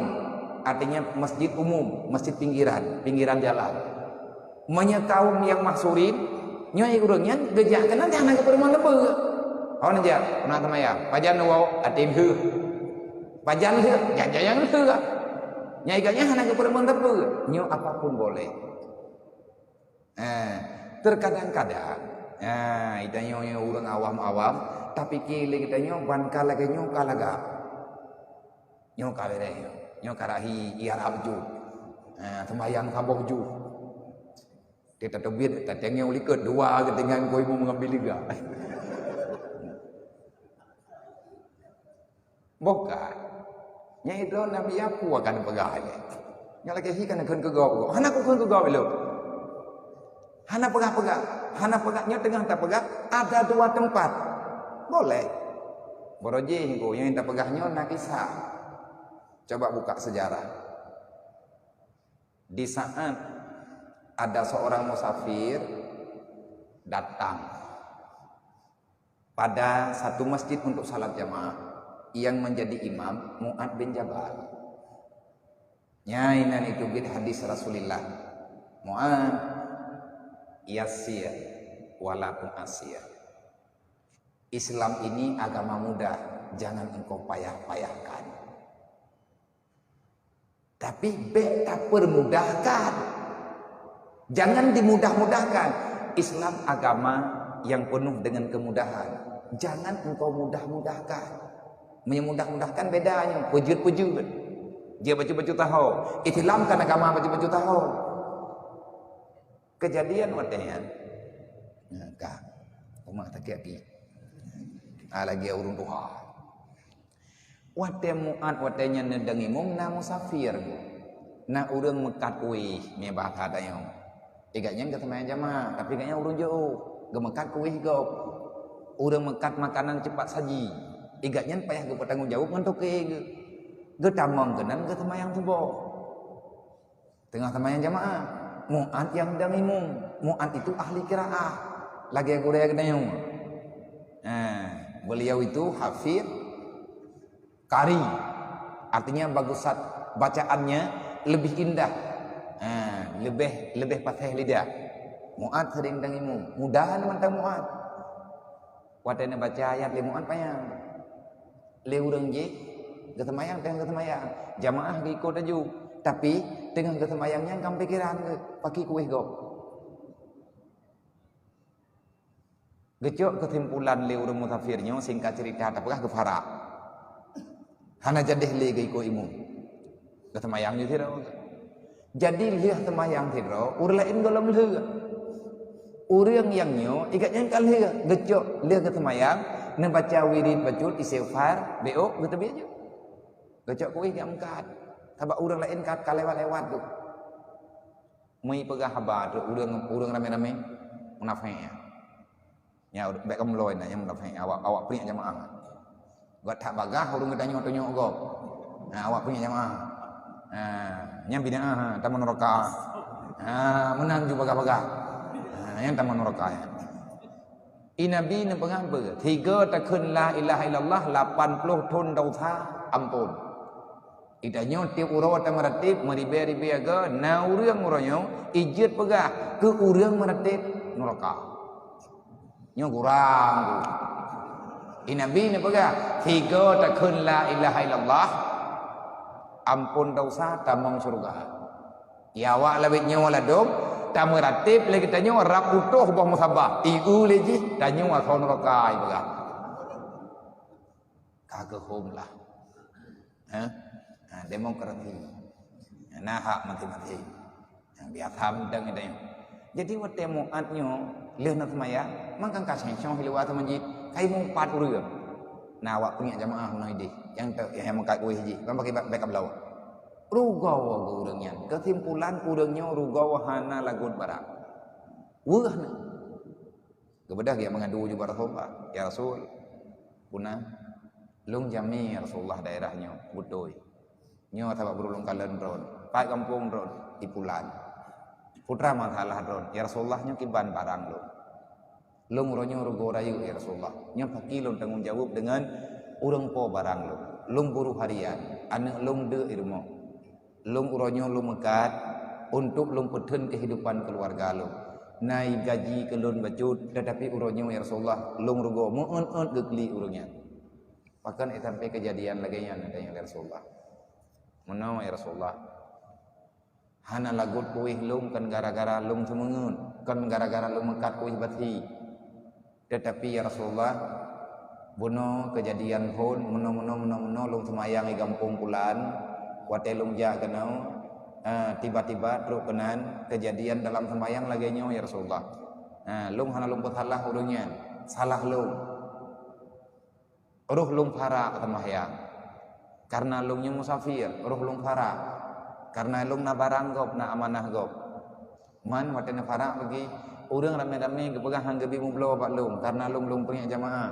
Artinya masjid umum, masjid pinggiran, pinggiran jalan. Meunyoe kaum nyang mahsurin, nyoe ureuëng nyan geujak keunan hana geupeurumoh leubeh. Awak neujak, na seumayang. Pajan woe, até heuh. Pajan heuh, jan-jan nyang heuh. Nyai gobnyan hana geupeurumoh leubeh. Nyoe apapun boleh. Eh, terkadang-kadang, eh, geutanyoe ureuëng awam-awam, tapike lé geutanyoe ban ka lagée nyoe ka lagak. Nyoe ka beureh, nyoe ka rahi ie Arab ju. Eh, seumayang saboh ju. Kita teubiet, tatengok likot dua geutanyoe koi mu mengambil liga. Boh ka. Nyang idroe Nabi Yakub akan peugah lé. Nyang lagée hi kan kheun keu gob. Hana kukheun keu gob lom. Hana peugah-peugah. Hana peugah nyoe teungoh tapeugah ada dua tempat. Boleh. Boro jih nyang tapeugah nyoe na kisah. Coba buka sejarah. Di saat ada seorang musafir datang pada satu masjid untuk salat jamaah, yang menjadi imam Mu'ad bin Jabal. Nyai nan itu bit hadis Rasulullah. Mu'ad, yasir wala tu'asir. Islam ini agama mudah, jangan engkau payah-payahkan. Tapi bék tapeurmudahkan. Jangan dimudah-mudahkan. Islam agama yang penuh dengan kemudahan. Jangan engkau mudah-mudahkan. Meunyoe mudah-mudahkan bedanya, peujeuet-peujeuet. Dia bacut-bacut taho. Islam kan agama bacut-bacut taho. Kejadian watée nyan. Nah, ka. Umat sakit hati. Ah, lagi ureuëng tuha. Watée Mu'ad watée nyan neudong imum na musafir. Na ureuëng meukat kuéh, mie bahasa tanyoe. Igat nyan geuseumayang jamaah, tapi igat nyan ureuëng jiôh. Geumeukat kuéh gob. Ureuëng meukat makanan cepat saji. Igat nyan payah geupeutanggong jaweueb ngon toke geuh. Geutamong keunan geuseumayang suboh. Teungoh seumayang jamaah, Mu'ad nyang dang imum. Mu'ad itu ahli qiraah. Lagée gurée geutanyoe. Nah, beliau itu hafiz qari. Artinya bagus sat-, bacaannya lebih indah. Nah, lebih, lebih paséh lidah. Mu'ad sering dang imum. Mudahan mantong Mu'ad. Watée neubaca ayat lé Mu'ad panyang. Lé ureuëng jih geuseumayang teungoh geuseumayang. Jamaah geuikot laju. Tapi teungoh geuseumayang nyan ka pikiran geuh, pakri kuéh gob. Geucok keusimpulan lé ureuëng musafir nyoe, singkat cerita tapeugah geufarak. Hana jadeh lé geuikot imum. Geuseumayang jih sidroe. Jadi lheueh seumayang sidroe, ureuëng laén gohlom lheueh. Ureuëng nyang nyoe, igat nyan ka lheueh, geucok lheueh geuseumayang, neubaca wirid bacut istighfar, bék geuteubiet jih. Geucok kuéh geumeukat. Sabab ureuëng laén ka, ka lewat-lewat tu. Meuipeugah haba tu ureuëng, ureuëng ramé-ramé. Munafék nyan. Nyan bèk kamoe lôn nyan, nyan munafék. Awak, awak peuék jamaah. Gèt that bagaih ureueng geutanyoe tunyok gob. Nah, awak peuék jamaah. Nah, nyan bid'ah, ha, tamong neuraka. Ha, meunan ju bagaih-bagaih. Ha, nyan tamong neuraka nyan. I Nabi neupeugah beu, sigoe takheun la ilaha illallah, lapan ploh thon desya ampôn. Geutanyoe tiep uroe tameuratéb meuribèe-ribèe goe, na ureueng uroe nyoe ijeuet peugah keu ureueng meuratéb neuraka. Nyoe gurang. I Nabi neupeugah, sigoe takheun la ilaha illallah, ampôn desya, tamong syeuruga. Ya awak lawét nyoe ladôm, tameuratéb lé geutanyoe rab utoh boh musabah. Ieu lé jih tanyoe asoe neuraka ipeugah. Ka geuhom lah. Ha? Ha, demokrasi. Na hak maséng-maséng. Nyang biasa mantong geutanyoe. Jadi watèe Mu'ad nyoe lheueh na seumayang, mangkang ka seng-seng hilewa teuh masjid, ka imum pat ureueng. Na awak peuék jamaah meunan idéh, nyang teu nyang meukat ueh jih, ban pakai bèk kabloe. Rugoe geu ureueng nyan. Keusimpulan ureueng nyoe rugoe hana lagot barang. Weueh na. Geubeudôh geujak meungadu ju bak Rasulullah, "Ya Rasul, peue na, lôn jamé ya Rasulullah daerah nyoe, beutôi. Nyoe sabab beurulông kalon droen, pat gampông droen, di Pulan. Peue teuma masalah droen, ya Rasulullah, nyoe kiban barang lôn. Lôn uroe nyoe rugoe rayeuk ya Rasulullah. Nyoe pakri lôn tanggông jaweueb deungon ureueng po barang lôn. Lôn buruh harian, aneuk lôn deuek di rumoh. Lôn uroe nyoe lôn meukat untuk lôn peutheun keuhidupan keuluwarga lôn. Na gaji keu lôn bacut, teutapi uroe nyoe ya Rasulullah, lôn rugoe meu'eut-'eut geuklik ureueng nyan." Pakon ék sampai keujadian lagèe nyan, tanyong lé Rasulullah. "Meunoe ya Rasulullah, hana lagot kueh lôn kon gara-gara lôn seumeungeut, kon gara-gara lôn meukat kueh basie. Teutapi ya Rasulullah, bunoe keujadian phôn, meunoe-meunoe, meunoe-meunoe lôn seumayang di gampông Pulan, watèe lôn jak keunoe, eh, tiba-tiba trok keunan keujadian dalam seumayang lagèe nyoe ya Rasulullah. Eh, lôn hana lôn peusalah ureueng nyan, salah lôn. Roh lôn parak seumayang. Kareuna lôn nyoe musafir, roh lôn parak. Kareuna lôn na barang gob, na amanah gob. Man watèe neuparak lagèe ureueng ramé-ramé geupeugah han geubri meubloe bak lôn, kareuna lôn, lôn peuék jamaah."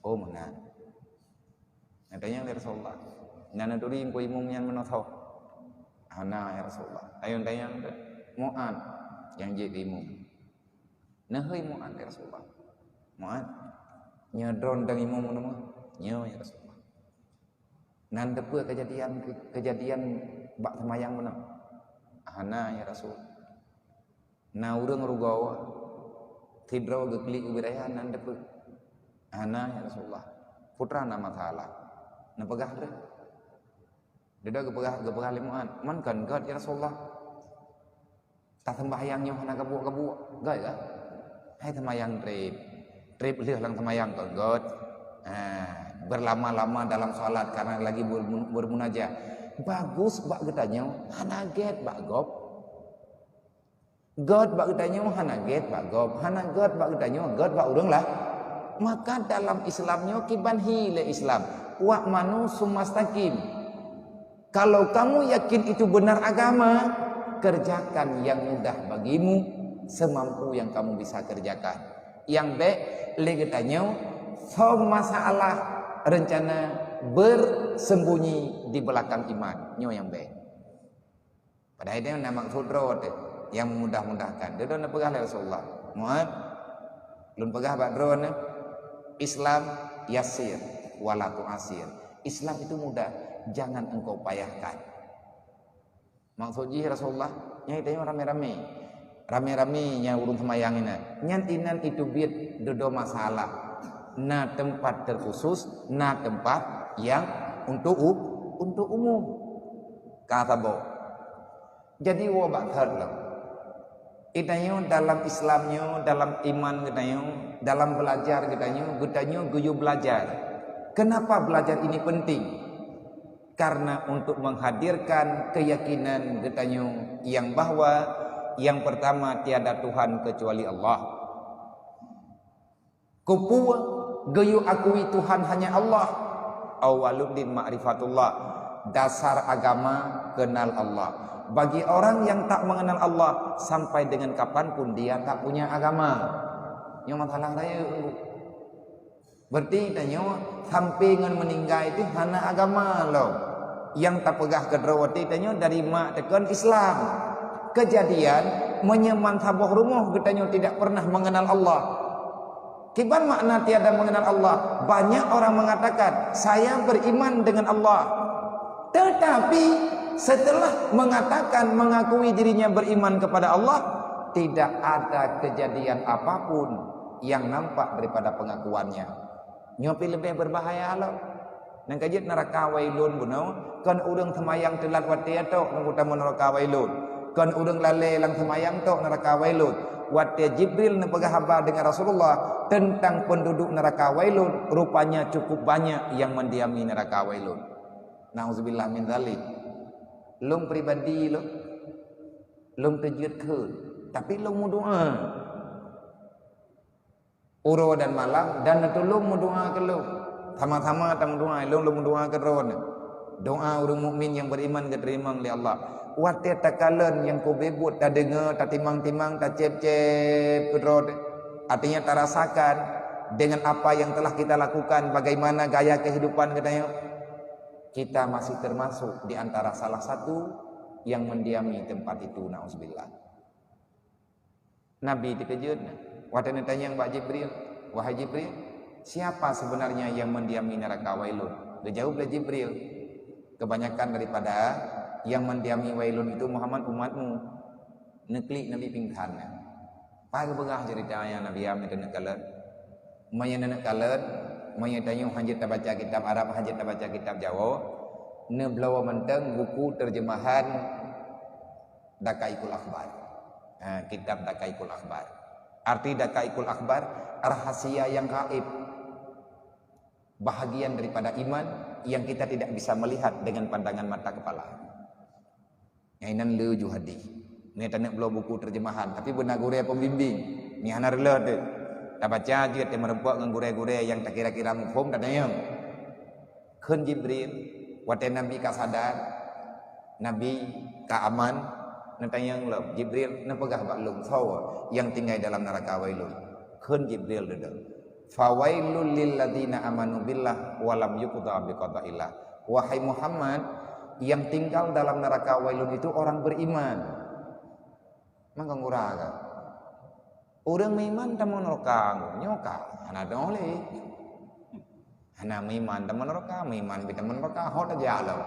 "Oh, meunan." Geutanyong lé Rasulullah, "Na neuturi Teungku Imum nyan meunoe?" "Hana ya Rasulullah." "Ayo tanyong keu Mu'ad nyang jeuet keu imum." "Neuhôi Mu'ad ya Rasulullah." "Mu'ad, nyoe droen dang imum meunoe?" "Nyoe ya Rasulullah." "Na neuteupeue keujadian, keujadian bak seumayang meunoe?" "Hana ya Rasul." "Na ureueng rugoe sidroe geuklik ubit raya, na neuteupeue?" "Hana ya Rasulullah." "Peue teuma na masalah? Neupeugah lé." Dudoe geupeugah, geupeugah lé Mu'ad, "Man kon gèt ya Rasulullah? Taseumbahyang nyoe hana gabuek-gabuek, gèt kah?" "Hai seumayang trép. Trép lheueh lam seumayang kon gèt. Ha, berlama-lama dalam salat karena lagi bermu-, bermunajat." Bagus bak geutanyoe, hana gèt bak gob. Gèt bak geutanyoe hana gèt bak gob, hana gèt bak geutanyoe, gèt bak ureueng lah. Maka dalam Islam nyoe kiban hi lé Islam. "Wa'manu tsumma staqim." Kalau kamu yakin itu benar agama, kerjakan yang mudah bagimu semampu yang kamu bisa kerjakan. Nyang bèk lé geutanyoe, soe masalah rencana bersembunyi di belakang iman. Nyoe nyang bèk. Padahai nyan na maksud droe teuh nyang meumudah-mudahkan. Dudoe neupeugah lé Rasulullah, "Mu'ad, lôn peugah bak droeneuh, Islam yasir, wala tu'asir." Islam itu mudah, jangan engkau payahkan. Maksud jih Rasulullah, nyan geutanyoe ramé-ramé. Ramé-ramé nyang ureueng seumayang inan. Nyan inan itu biet dudoe masalah. Na teumpat terkhusus, na teumpat nyang untuk u-, untuk umum. Ka saboh. Jadi woe bak that lom. Geutanyoe dalam Islam nyoe, dalam iman geutanyoe, dalam belajar geutanyoe, geutanyoe geuyue belajar. Kenapa belajar ini penting? Karena untuk menghadirkan keyakinan geutanyoe yang bahwa yang pertama tiada Tuhan kecuali Allah. Keupeue geuyue akui Tuhan hanya Allah? Awwaluddin ma'rifatullah. Dasar agama kenal Allah. Bagi orang yang tak mengenal Allah, sampai dengan kapan pun dia tak punya agama. Nyoe masalah rayeuk. Berarti tanyoe sampai ngon meuninggai itu hana agama lom. Nyang tapeugah keudroe watée tanyoe dari mak teukon Islam. Kejadian, meunyoe man saboh rumoh geutanyoe tidak pernah mengenal Allah. Kiban makna tiada mengenal Allah? Banyak orang mengatakan, "Saya beriman dengan Allah." Tetapi setelah mengatakan, mengakui dirinya beriman kepada Allah, tidak ada kejadian apapun yang nampak daripada pengakuannya. Nyoe pih leubeh berbahaya lom. Nyang ka jeuet neuraka wailun bunoe, kon ureuëng seumayang teulat watée tok nyang geutamong neuraka wailun. Kon ureuëng lalée lam seumayang tok neuraka wailun. Watée Jibril neupeugah haba deungon Rasulullah teuntang penduduk neuraka wailun, rupanya cukup banyak nyang mendiami neuraka wailun. Nauzubillah min dzalik. Lôn pribadi lôn, lôn teujeuet kheun, tapi lôn meudoá. Uroe dan malam, dan neutulông meudoá keu lôn. Sama-sama tameudoá, lôn lôn meudoá keu droeneuh. Doá ureuëng mukmin nyang beriman geuteurimong lé Allah. Watée takalon nyang kube buet, tadeungoe, tatimang-timang, taceb-ceb keu droe. Artinya tarasakan dengan apa yang telah kita lakukan, bagaimana gaya kehidupan geutanyoe. Kita masih termasuk di antara salah satu yang mendiami tempat itu, nauzubillah. Nabi teukeujot na. Watée neutanyong bak Jibril, "Wahai Jibril, siapa sebenarnya yang mendiami neraka Wailun?" Geujaweueb lé Jibril, "Kebanyakan daripada yang mendiami Wailun itu, Muhammad, umatmu." Neuklik Nabi pingsan na. Pat geupeugah ceurita nyang Nabi am itu neukalon. Meunyoe neukalon, meunyoe tanyoe hanjeuet tabaca kitab Arab, hanjeuet tabaca kitab Jawoe, neubloe mantong buku terjemahan Daqaiqul Akhbar. Ha, kitab Daqaiqul Akhbar. Arti Daqaiqul Akhbar, rahasia yang gaib. Bahagian daripada iman yang kita tidak bisa melihat dengan pandangan mata kepala. Nyan inan leuju hadih. Nyan taneuk bloe buku terjemahan, tapi beuna gurée pembimbing. Nyan hana reuloh teuh. Tabaca jeuet, tameureumpok ngon gurée-gurée nyang takira-kira muphom, tatanyong. Kheun Jibril, watée Nabi ka sadar, Nabi ka aman, neutanyong lom, "Jibril, neupeugah bak lôn, soe nyang tinggai dalam neuraka Wailun?" Kheun Jibril dudoe, "Fawailul lilladzina amanu billah wa lam yuqda biqadaillah." Wahai Muhammad, yang tinggal dalam neraka Wailun itu orang beriman. Mangkang gura ka. Ureuëng meuiman tamong neuraka, nyoe ka hana dong lé. Hana meuiman tamong neuraka, meuiman pih tamong neuraka, hot aja lom.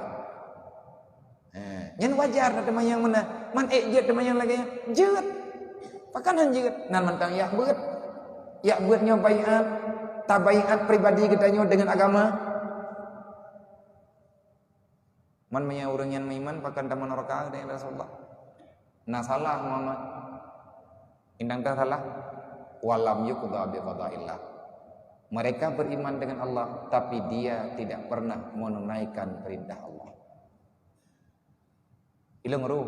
Eh, nyan wajar na teumanyong meunan. Man ék jeuet teumanyong lagée nyan? Jeuet. Pakon han jeuet? Nan mantong yak beuet. Yak beuet nyoe baiat, tabaiat pribadi geutanyoe deungon agama. Man meunyoe ureuëng nyan meuiman, pakon tamong neuraka, kheun Rasulullah. Na salah Muhammad. Indang teuh salah. Walam yuqda biqadaillah. Mereka beriman dengan Allah, tapi dia tidak pernah menunaikan perintah Allah. Ileng roh.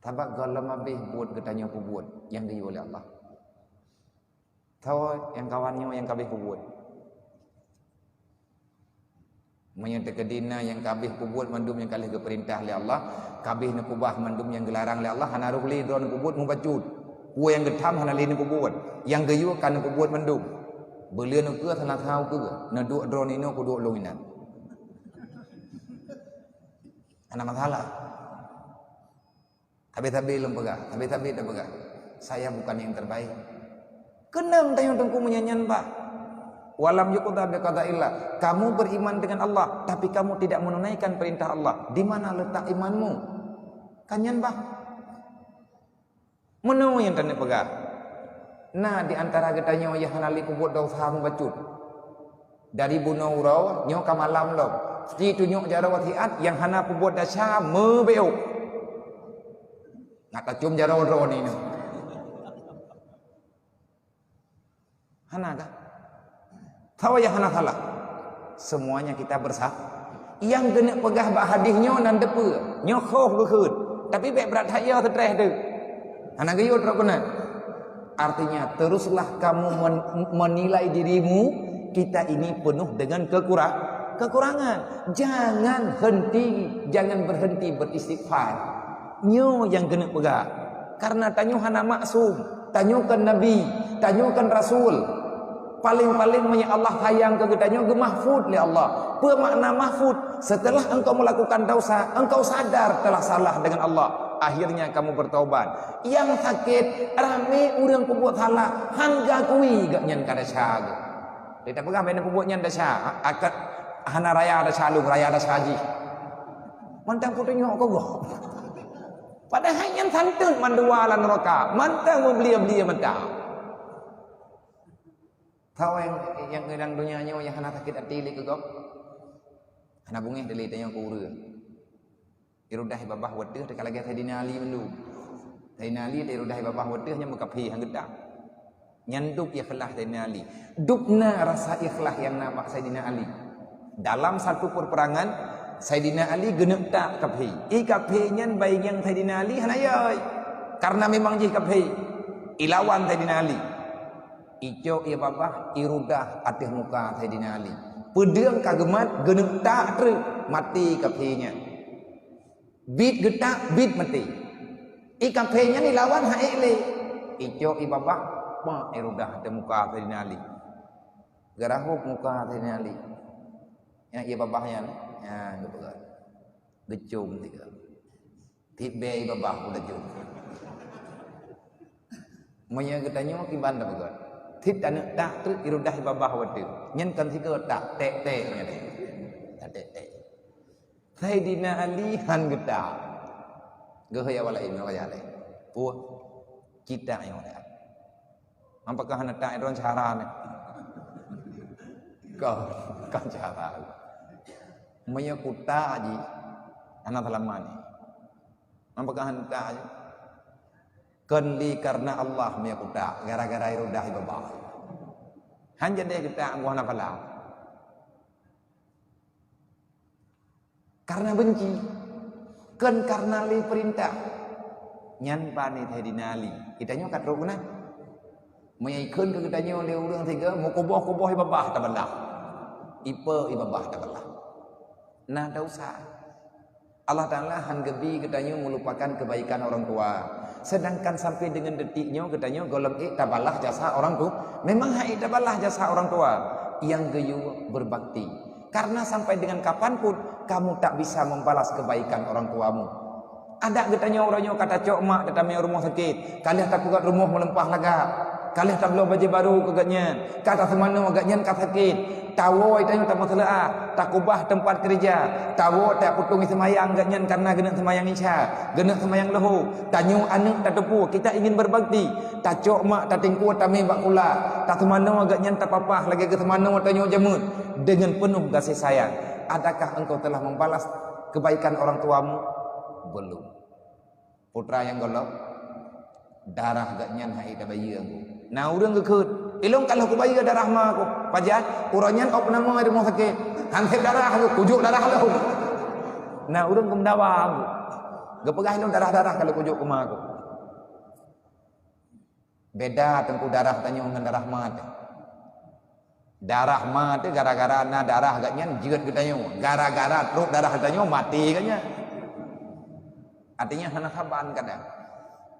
Sabab gohlom abéh buet geutanyoe peubuet nyang geuyue lé Allah. Soe nyang kawan nyoe nyang ka abéh peubuet? Meunyoe teukeudi na nyang ka abéh peubuet mandum nyang ka lheueh geupeurintah lé Allah, ka abéh neukeubah mandum nyang geularang lé Allah, hana rôh lé droe neupeubuet mubacut. Peue nyang geutham hana lé neupeubuet, nyang geuyue ka neupeubuet mandum. Beuleueh neukeue hana teuhau keue, neuduek droe ninoe kuduek lôn inan. Hana masalah. Sabe-sabe lôn peugah, sabe-sabe tapeugah, "Saya bukan yang terbaik." Keunong tanyoe teungku meunyan nyan bah. Walam yuqda biqadaillah. Kamu beriman dengan Allah, tapi kamu tidak menunaikan perintah Allah. Di mana letak imanmu? Kan nyan bah. Meunoe nyang taneuk peugah. Na di antara geutanyoe nyang hana lé peubuet desya mubacut. Dari bunoe uroe nyoe ka malam lom. Ci tunyok jaroe siat nyang hana peubuet desya meubeuôk. Ngat tacom jaroe droeneuh. Hana kah? Soe nyang hana salah? Semuanya kita bersa-, nyang keuneuk peugah bak hadih nyoe nan teupeue? Nyoe khoh geukheun. Tapi bék brat that yo seutreh teuh. Hana geuyue trok keunan. Artinya, teruslah kamu men-, menilai dirimu, kita ini penuh dengan kekura-, Kekurangan. Jangan henti, jangan berhenti beristighfar. Nyoe nyang keuneuk peugah. Karena tanyoe hana maksum. Tanyoe kan nabi, tanyoe kan rasul. Paling-paling meunyo Allah sayang keu geutanyoe, geumahfud lé Allah. Peue makna mahfud? Setelah engkau melakukan dosa, engkau sadar telah salah dengan Allah. Akhirnya kamu bertobat. Nyang sakét, ramé ureuëng peubuet salah, hán geukui gobnyan ka desya geuh. Lé tapeugah bak na peubuet nyan desya, a-, akat hana raya desya lôn, raya desya jih. Mantong peutunyok keu gob. Padahai nyan santeut mandua lam neuraka, mantong meubelie-belie mata. Tau nyang, nyang, nyang donya nyoe nyang hana sakét até lé keu gob? Hana beungéh dilée tanyoe keu ureuëng. Irudah i babah wateuh teuka lagée Saidina Ali mandum. Saidina Ali teuirudah i babah wateuh nyan meukafé hán geutak. Nyan dub ikhlas Saidina Ali. Dub na rasa ikhlas nyang na bak Saidina Ali. Dalam satu peperangan, Saidina Ali geuneuk tak kafé. I kafé nyan baingieng Saidina Ali hana yai. Karena memang jih kafé. Ilawan Saidina Ali. Icok i babah, irudah ateueh muka Saidina Ali. Peudeueng ka geumat, geuneuk tak treuk, maté kafé nyan. Bit geutak, bit maté. I kafé nyan ilawan han ék lé. Icok i babah, bak irudah ateueh muka Saidina Ali. Geurahôb muka Saidina Ali. Nyang i babah nyan, nyan geupeugah. Geucom tiga. Tieb bée i babah ulée jok. Meunyoe geutanyoe kiban tapeugah. Tieb taneuk tak treuk irudah i babah wateuh. Nyan kan sigoe tak tek-tek nyan. Tak tek-tek. Saidina Ali han geutak. Geuhôi awak laén, awak laén. Puih. Cita nyang ada. Apakah hana tak droen cara ni? Kau, kau cara. Meunyoe kutak jih, hana seulamat ni. Apakah hana tak jih? Kon lé karena Allah meunyoe kutak, gara-gara irudah i babah. Han jadi kutak, gua hana pahala. Karena benci, kon karena lé peurintah. Nyan pane Saidina Ali. Geutanyoe ka trok keunan. Meunyoe ikheun keu geutanyoe lé ureuëng sigoe, meukuboh-kuboh i babah tabalah. Ipe i babah tabalah. Nah, tak usah. Allah Ta'ala han geubi geutanyoe meulupakan kebaikan orang tua. Sedangkan sampai dengan detik nyoe geutanyoe gohlom ék tabalah jasa orang tu. Memang han ék tabalah jasa orang tua. Nyang geuyue berbakti. Karena sampai dengan kapan pun kamu tak bisa membalas kebaikan orang tuamu. Adak geutanyoe uroe nyoe ka tacok mak tatamé rumoh sakét, ka lheueh tapeugöt rumoh meuleumpah lagak, ka lheueh tabloe bajée barô keu gobnyan, ka taseumanoe gobnyan ka sakét, tawoe tanyoe tameuseuleua, takubah teumpat keureuja, tawoe tapeutong seumayang gobnyan kareuna geuneuk seumayang Isya, geuneuk seumayang Luhô, tanyoe aneuëk tateupeue kita ingin berbakti, tacok mak tatingkue tamé bak kulah, taseumanoe gobnyan tapapah lagée geuseumanoe tanyoe jamén deungon peunoh gaséh sayang. Adakah engkau telah membalas kebaikan orang tuamu? Belum. Putra nyang gohlom, darah gobnyan han ék tabayeue. Na ureuëng geukheun, "Ilôn ka lheueh kubayeue darah ma ku." Pajan, uroe nyan ôk nama di rumoh sakét. Han sép darah ku, kujok darah lôn. Na ureuëng geumeudawa ku. Geupeugah, "Ilôn darah-darah ka lheueh kujok keu ma ku." Beda teungku darah tanyoe ngon darah ma teuh. Darah ma teuh gara-gara na darah gobnyan jeuet geutanyoe. Gara-gara trok darah geutanyoe maté gobnyan. Artinya hana saban kadang.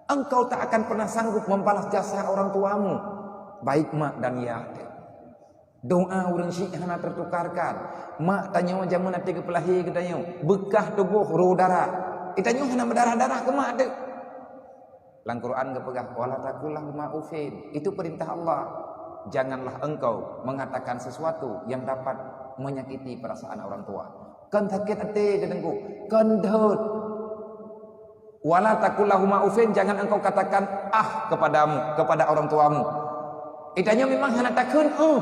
Engkau tak akan pernah sanggup membalas jasa orang tuamu, baik mak dan yah teuh. Doa ureuëng syiek hana teutukarkan. Mak tanyoe jamén até geupeulahé geutanyoe, beukah tuboh roh darah. Geutanyoe hana meudarah-darah keu mak teuh. Lam Quran geupeugah, "Wala taqul lahuma uffin." Itu perintah Allah. Janganlah engkau mengatakan sesuatu yang dapat menyakiti perasaan orang tua. Kon sakét até geutanyoe, kon dot. "Wala taqul lahuma uffin," jangan engkau katakan "ah" kepadamu, kepada orang tuamu. Geutanyoe memang hana takheun "uh"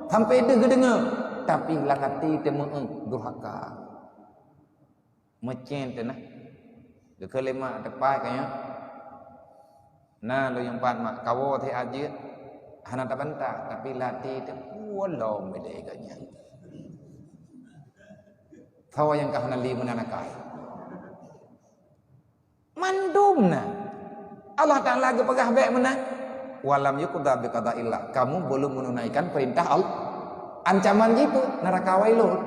sampai deuh geudeungoe, tapi lam até teumeu "uh", durhaka. Meucen teuh nah. Geukheun lé mak teupat keu nyoe. Na lôn nyang pat mak, kawoe teuh jeuet, hana tabantah, tapi lam até teuh puwoe lom bidée gobnyan. Sawa nyang ka hana lé meunan akai. Mandum na. Allah Ta'ala geupeugah bék meunan. "Walam yuqda biqadaillah." Kamu belum menunaikan perintah Allah. Ancaman jih peue? Neuraka wailun.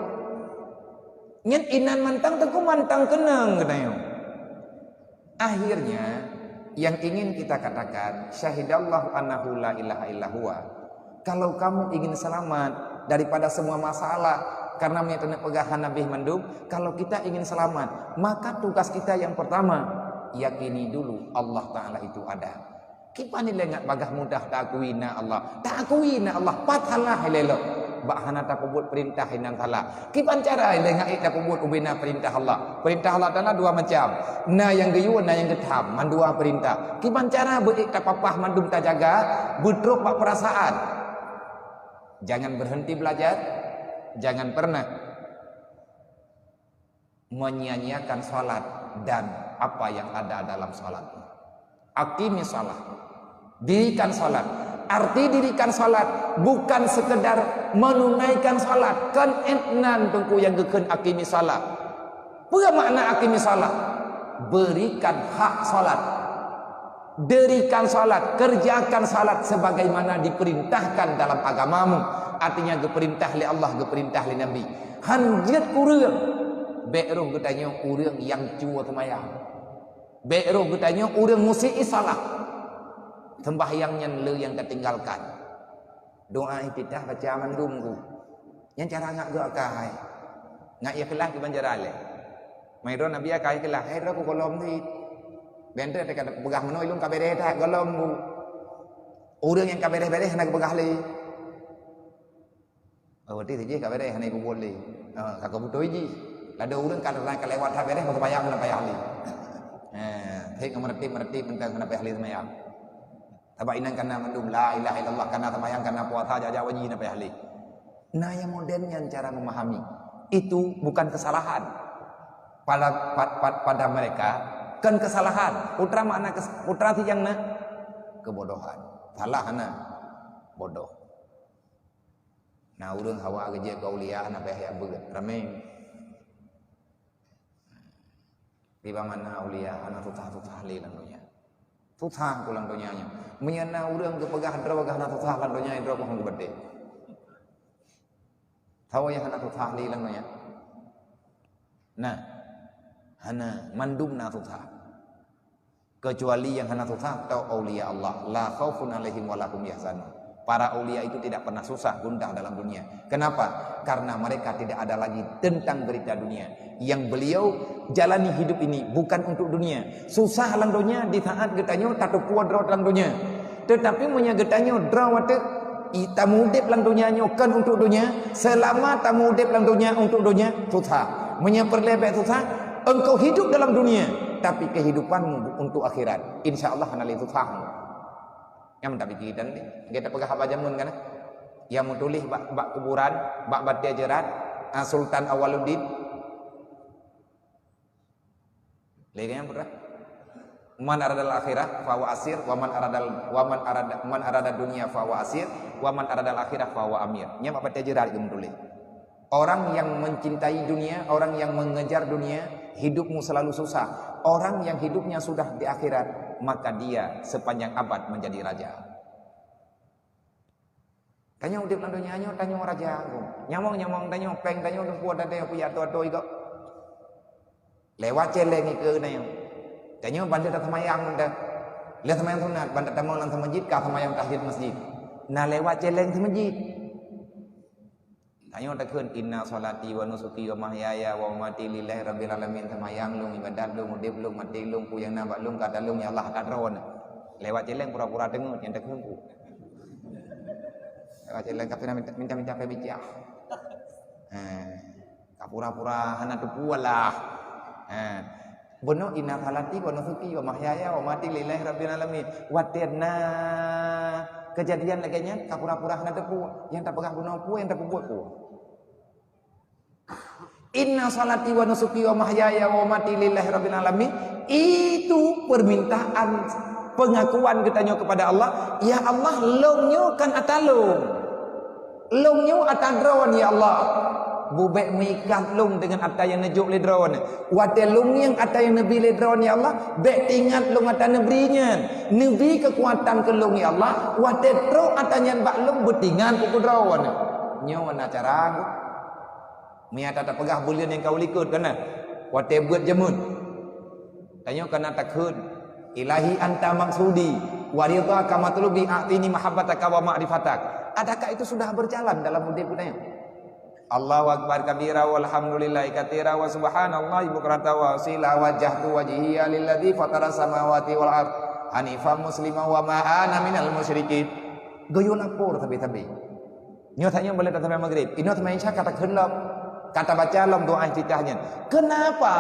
Nyan inan mantong teungku mantong keunong geutanyoe. Akhirnya, yang ingin kita katakan, syahidallahu annahu la ilaha illa huwa. Kalau kamu ingin selamat daripada semua masalah, karena meunyoe taneuk peugah hana bih mandum, kalau kita ingin selamat, maka tugas kita yang pertama, yakini dulu Allah Ta'ala itu ada. Kiban ilée ngat bagaih mudah taakui na Allah. Taakui na Allah, pat salah ilée lom. Bak hana tapeubuet peurintah inan salah. Kiban cara ilée ngat ék tapeubuet ubena peurintah Allah. Peurintah Allah Taala dua macam. Na nyang geuyue, na nyang geutham, mandua peurintah. Kiban cara beu ék tapapah mandum tajaga, beutrok bak peurasaan. Jangan berhenti belajar, jangan pernah menyia-nyiakan salat dan apa yang ada dalam salat. Aqimi salat. Dirikan salat. Arti dirikan salat bukan sekedar menunaikan salat. Kon étnan teungku nyang geukheun aqimi salat. Peue makna aqimi salat? Berikan hak salat. Dirikan salat, kerjakan salat sebagaimana diperintahkan dalam agamamu. Artinya geupeurintah lé Allah, geupeurintah lé Nabi. Han jeuet kureueng. Bék roh geutanyoe ureuëng nyang cue seumayang. Bék roh geutanyoe ureuëng musi salah. Sembahyang nyan le nyang tatinggalkan. Doa iftitah baca mandum ku. Nyan cara ngat geuakai. Ngat ikhlas kiban cara lé. Mai droe Nabi akai ikhlas, hai droe ku gohlom cit. Bèk teuk teuka peugah meunoe lôn ka beureh that gohlom ku. Ureuëng nyang ka beureh-beureh hana geupeugah lé. Oh, berarti jih ka beureh hana ibubuet lé. Ha, ka keubeutôi jih. Lado ureuëng ka, ka lewat that beureh, meuteumanyong hana payah lé. Ha, hek meureuti-meureuti teuntang hana payah lé seumayang. Sabab inan kana mandum, la ilaha illallah, kana seumayang, kana puasa, jak-jak haji hana payah lé. Nah, yang modern nyan cara memahami. Itu bukan kesalahan. Pada, pa-, pa-, pada mereka, kan kesalahan. Putra makna kes-, putra si nyang na kebodohan. Salah na bodoh. Nah, ureuëng hawa geujak keu aulia, hana payah jak beuet. Ramé. Di bak mana aulia, hana susah-susah lé lam donya. Susah ku lam donya nyoe. Meunyoe na ureuëng geupeugah droe geuh hana susah lam donya, droe bohong geubeudeh. Saboh nyang hana susah lé lam donya. Nah, hana, mandum na susah. Kecuali yang hana susah, tau aulia Allah. La khaufun alaihim wa la hum yahzanun. Para aulia itu tidak pernah susah gundah dalam dunia. Kenapa? Karena mereka tidak ada lagi tentang berita dunia. Yang beliau jalani hidup ini bukan untuk dunia. Susah lam donya di saat geutanyoe tateupeue droe lam donya. Tetapi meunyoe geutanyoe droe watèe i-, tameudeb lam donya nyoe kon untuk donya, selama tameudeb lam donya untuk donya, susah. Meunyoe peureulèe bèk susah, engkau hidup dalam dunia, tapi kehidupanmu untuk akhirat. Insya Allah hana lé susah. Nyang tapi kita ni, kita peugah haba jameun kan? Yang meutuléh bak, bak kuburan, bak batèe jeurat, ah, Sultan Awaluddin. Lé nyang peugah. Man aradal akhirah fa huwa asir, wa man aradal, wa man arada, man arada dunya fa huwa asir, wa man aradal akhirah fa huwa amir. Nyang bak batèe jeurat geumeutuléh. Orang yang mencintai dunia, orang yang mengejar dunia, hidupmu selalu susah. Orang yang hidupnya sudah di akhirat, maka dia sepanjang abad menjadi raja. Tanyoe udeb lam donya nyoe, tanyoe raja. Nyawöng-nyawöng tanyoe, péng tanyoe, lumpur dan tanyoe, puyat tua-tua igoe. Lewat céléng ikeue tanyoe. Tanyoe ban taseumayang dah. Lheuh seumayang sunat, ban tatamong lam seumeujid, ka seumayang tahiyat masjid. Na lewat céléng seumeujid. Tanyoe takheun, "Inna sholati wa nusuki wa mahyaya wa mamati lillahi rabbil alamin." Seumayang lôn, ibadat lôn, udeb lôn, maté lôn, peue nyang na bak lôn, ka ata lôn, ya Allah, ata droeneuh. Lewat céléng pura-pura teungeut nyang takheun ku. Lewat céléng ka pernah minta, minta, minta peubicara. Ha. Ka pura-pura hana teupeue lah. Ha. Bunoe, "Inna sholati wa nusuki wa mahyaya wa mamati lillahi rabbil alamin." Watèe na keujadian lagèe nyan, ka pura-pura hana teupeue. Nyang tapeugah bunoe peue, nyang tapeubuet peue. "Inna sholati wa nusuki wa mahyaya wa mamati lillahi rabbil alamin." Itu permintaan pengakuan geutanyoe kepada Allah, "Ya Allah, lôn nyoe kan ata lôn." Lôn nyoe ata droeneuh, ya Allah. Bubèk meuikat lôn deungon ata nyang neujok lé droeneuh. Watèe lôn ngieng ata nyang neubi lé droeneuh, ya Allah, bèk teuingat lôn ata neubri nyan. Neubi keukuatan keu lôn, ya Allah. Watèe trok ata nyan bak lôn, beuteuingat keu droeneuh. Nyoe na cara. Meunyo tapeugah buleuen nyang ka u likot, kana watée beuet jameun. Tanyoe kana takheun, "Ilahi anta maksudi, wa ridhaka matlubi, a'tini mahabbataka wa ma'rifatak." Adakah itu sudah berjalan dalam udeb geutanyoe? Allahu akbar kabira, walhamdulillahi katsira, wa subhanallahi bukratan wa asila, wajjahtu wajhiya lilladzi fatara samawati wal ard hanifan muslima wa ma ana minal musyrikin. Geuyue lapor sabe-sabe. Nyoe tanyoe boleh taseumbahyang maghrib. Inoe seumbahyang isya ka takheun lom. Ka tabaca lom doa iftitah nyan. Kenapa?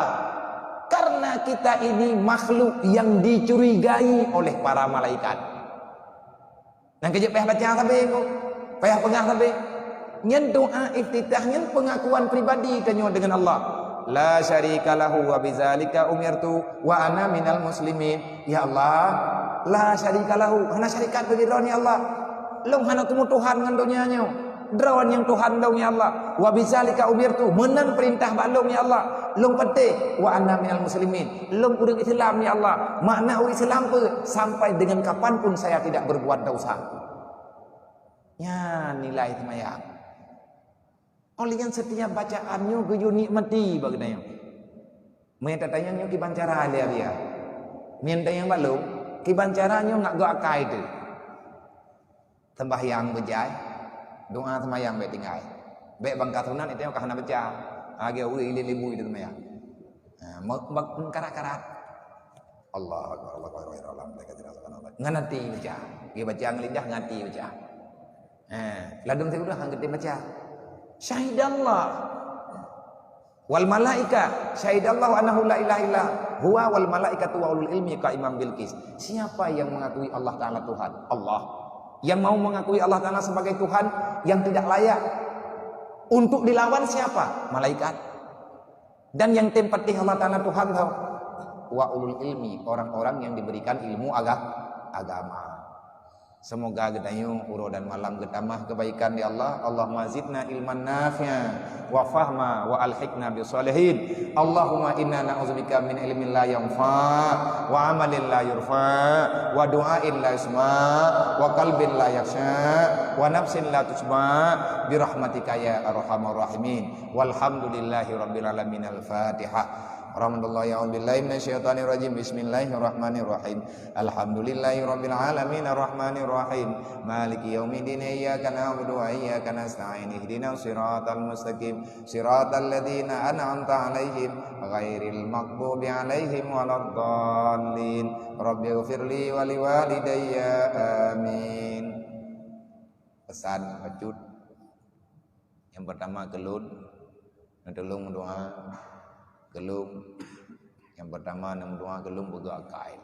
Karena kita ini makhluk yang dicurigai oleh para malaikat. Nyang keujeuet payah baca sabe ko. Payah peugah sabe. Nyan doa iftitah nyan pengakuan pribadi tanyoe dengan Allah. La syarika lahu wa bizalika umirtu wa ana minal muslimin. Ya Allah, la syarika lahu, hana syarikat bagi Droe, ya Allah. Lôn hana teumeutuhan ngon donya nyoe. Droe nyang Tuhan lôn, ya Allah. Wa bizalika umirtu, meunan peurintah bak lôn, ya Allah. Lôn patéh, wa ana minal muslimin. Lôn ureuëng Islam, ya Allah. Makna ureuëng Islam peue? Sampai dengan kapan pun saya tidak berbuat dosa. Nyan nilai seumayang. Oleh nyan setiap bacaan nyoe geuyue nikmati bak geutanyoe. Meunyo tatanyong nyoe kiban cara lé Abiya. Meunyo tatanyong bak lôn, kiban cara nyoe ngat gok akai teuh. Sembahyang beujai, doa seumayang bék tinggai. Bék bangka sunat itu ka hana baca. Lagée ureuëng ilée libui di seumayang. Ha, me-, me-, meukarat-karat. Allahu akbar, Allahu akbar, Allahu akbar, Allahu akbar, subhanallah. Ngon até baca. Dia baca ngon lidah, ngon até baca. Ha, ladum siudah hang geutem baca. Syahidallah. Wal malaika, syahidallahu annahu la ilaha illa huwa wal malaikatu wa ulul ilmi qaiman bil qis. Siapa yang mengakui Allah Taala Tuhan? Allah. Yang mau mengakui Allah Taala sebagai Tuhan yang tidak layak untuk dilawan siapa? Malaikat. Dan yang tem patéh Allah Taala Tuhan tau. Wa ulul ilmi, orang-orang yang diberikan ilmu aga-, agama. Semoga geutanyoe uroe dan malam geutamah kebaikan di Allah. Allahumma zidna ilman nafi'a wa fahma wa alhiqna bis salihin. Allahumma inna na'udzubika min ilmin la yanfa' wa amalin la yurfa' wa du'ain la yusma' wa qalbin la yakhsya' wa nafsin la tusyba' bi rahmatika ya arhamar rahimin. Walhamdulillahi rabbil alamin. Al-Fatihah. Rahmatullah, ya billahi minasyaitonir rajim. Bismillahirrahmanirrahim. Alhamdulillahi rabbil alamin, arrahmanir rahim, maliki yaumiddin, iyyaka na'budu wa iyyaka nasta'in, ihdinas siratal mustaqim, siratal ladzina an'amta 'alaihim, ghairil maghdubi 'alaihim waladdallin. Rabbighfirli wa liwalidayya. Amin. Pesan bacut. Nyang pertama keu lôn, neutulông meudoá keu lôn. Nyang pertama neumeudoá keu lôn beugöt akai.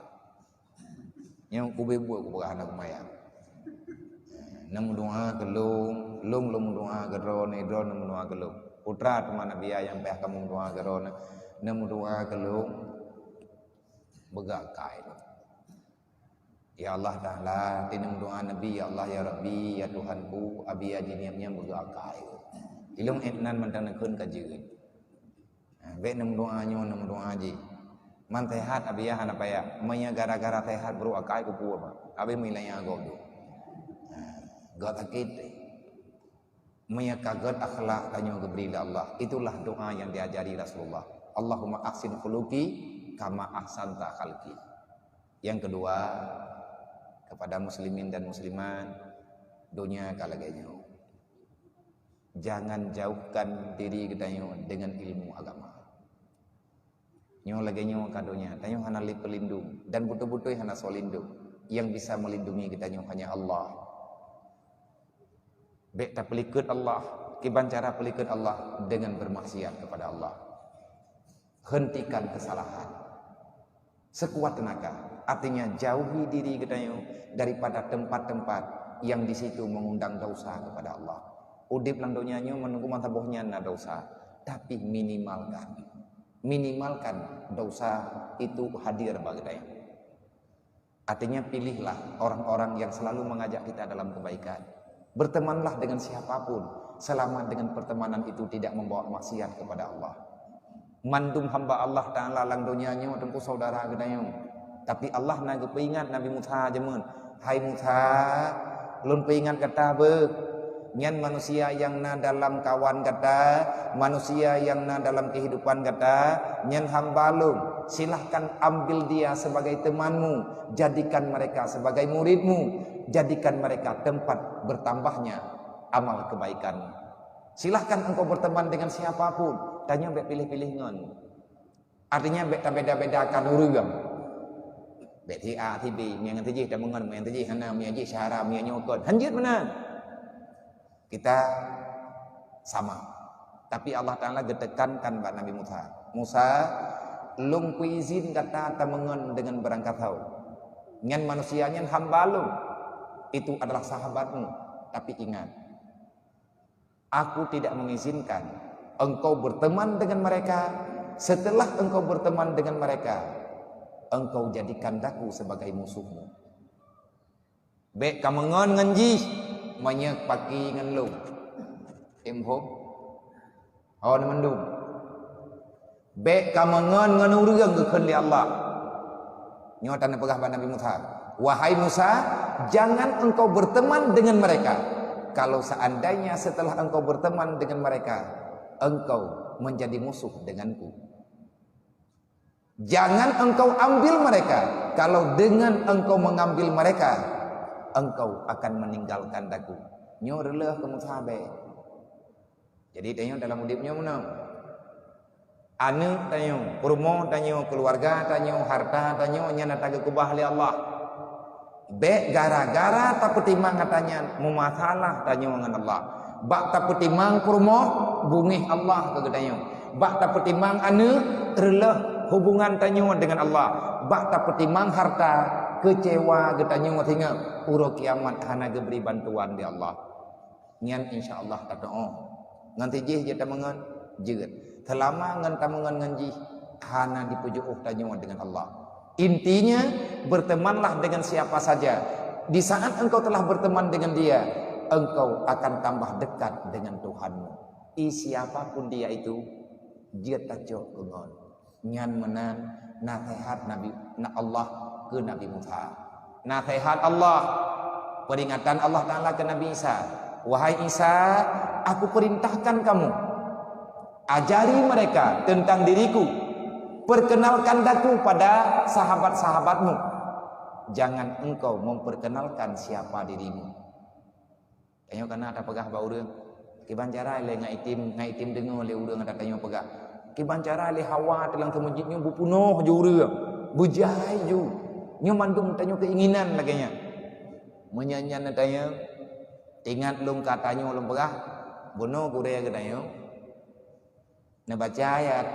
Nyang kubeuet-buet kupeugah hana kumayang. Neumeudoá keu lôn, lôn lôn meudoá keu droeneuh, droeneuh neumeudoá keu lôn. Putra teuma Nabi nyang payah kamoe meudoá keu droeneuh, neumeudoá keu lôn beugöt akai lôn. Ya Allah Taala, tineueng doa Nabi, ya Allah, ya Rabbi, ya Tuhanku, Abi Haji Niam nyan beugöt akai. Ilông ék nan mantong neukheun ka jeuet. Ha, bék neumeudoa nyoe, neumeudoa jih. Man sehat, Abi ya hana payah. Meunyo gara-gara sehat brôk akai kupeue, Pak. Abéh meuilai nyang gob tu. Ha, göt sakét. Meunyo ka göt akhlak tanyoe geubri lé Allah, itulah doa yang diajari Rasulullah. Allahumma ahsin khuluqi kama ahsanta khalqi. Yang kedua, kepada muslimin dan muslimat, donya ka lagée nyoe. Jangan jauhkan diri geutanyoe dengan ilmu agama. Nyoe lagée nyoe ka donya, tanyoe hana lé peulindong dan beutôi-beutôi hana soe lindong. Yang bisa melindungi geutanyoe hanya Allah. Bék tapeulikot Allah, kiban cara peulikot Allah dengan bermaksiat kepada Allah. Hentikan kesalahan sekuat tenaga. Artinya, jauhi diri geutanyoe daripada tempat-tempat yang di situ mengundang dosa kepada Allah. Udeb lam donya nyoe meununggu masa boh nyan na dosa, tapi minimalkan. Minimalkan dosa itu hadir bagi geutanyoe. Artinya, pilihlah orang-orang yang selalu mengajak kita dalam kebaikan. Bertemanlah dengan siapapun, selama dengan pertemanan itu tidak membawa maksiat kepada Allah. Mandum hamba Allah Taala lam donya nyoe teungku saudara geutanyoe. Tapi Allah na geupeuingat Nabi Musa jameun, "Hai Musa, lôn peuingat gata beuh." Nyan manusia nyang na dalam kawan gata, manusia nyang na dalam kehidupan gata, nyan hamba lôn. Silahkan ambil dia sebagai temanmu, jadikan mereka sebagai muridmu, jadikan mereka tempat bertambahnya amal kebaikanmu. Silahkan engkau berteman dengan siapa pun, tanyoe bék piléh-piléh ngon. Artinya, bék tabeda-bedakan ureuëng. Bék si A, si B, meunyo ngon si jih tameungon, meunyo ngon si jih hana, meunyo jih syara, meunyo nyoe kon. Hanjeuet meunan. Kita sama. Tapi Allah Taala geutekankan bak Nabi Musa, "Musa, lôn kuizin gata tameungon deungon barangkasoe. Nyan manusia nyan hamba lôn. Itu adalah sahabatmu. Tapi ingat, Aku tidak mengizinkan engkau berteman dengan mereka. Setelah engkau berteman dengan mereka, engkau jadikan daku sebagai musuhmu." Bék kameungon ngon jih, meunyo paki ngon lôn. Tem hom. Ho na mandum. Bék kameungon ngon ureuëng, geukheun lé Allah. Nyoe tan peugah bak Nabi Musa, "Wahai Musa, jangan engkau berteman dengan mereka. Kalau seandainya setelah engkau berteman dengan mereka, engkau menjadi musuh denganku. Jangan engkau ambil mereka. Kalau dengan engkau mengambil mereka, engkau akan meninggalkan daku." Nyoe reuloh keu Musa bék. Jadi tanyoe dalam udeb nyoe meunan. Aneuëk tanyoe, peurumoh tanyoe, keuluwarga tanyoe, harta tanyoe nyan ata geukeubah lé Allah. Bék gara-gara tapeutimang ata nyan meumasalah tanyoe ngon Allah. Bak tapeutimang peurumoh, beungéh Allah keu geutanyoe. Bak tapeutimang aneuëk, reuloh hubungan tanyoe dengan Allah. Bak tapeutimang harta, keucewa geutanyoe singoh uroe kiamat hana geubri bantuan lé Allah. Nyan insya Allah tatuoh. Ngon si jih jeuet tameungon, jeuet. Seulama ngon tameungon ngon jih, hana dipeujeuôh tanyoe dengan Allah. Intinya, bertemanlah dengan siapa saja. Di saat engkau telah berteman dengan dia, engkau akan tambah dekat dengan Tuhanmu. I siapa pun dia itu, jeuet tacok keu ngon. Nyan meunan naseuhat Nabi, na Allah keu Nabi Musa. Naseuhat Allah, peringatan Allah Taala keu Nabi Isa, "Wahai Isa, Aku perintahkan kamu, ajari mereka tentang diriku, perkenalkan daku pada sahabat-sahabatmu. Jangan engkau memperkenalkan siapa dirimu." Tanyoe kana tapeugah bak ureuëng, kiban cara lé ngai item, ngai item deungoe lé ureuëng ata tanyoe peugah. Kiban cara lé hawa teulang keumeujid nyoe beupunoh ju ureuëng, beujai ju. Nyoe mandum tanyoe keinginan lagée nyan. Meunyan nyan tanyoe, ingat lôn ka tanyoe lôn peugah, bunoe gurée geutanyoe. Neubaca ayat,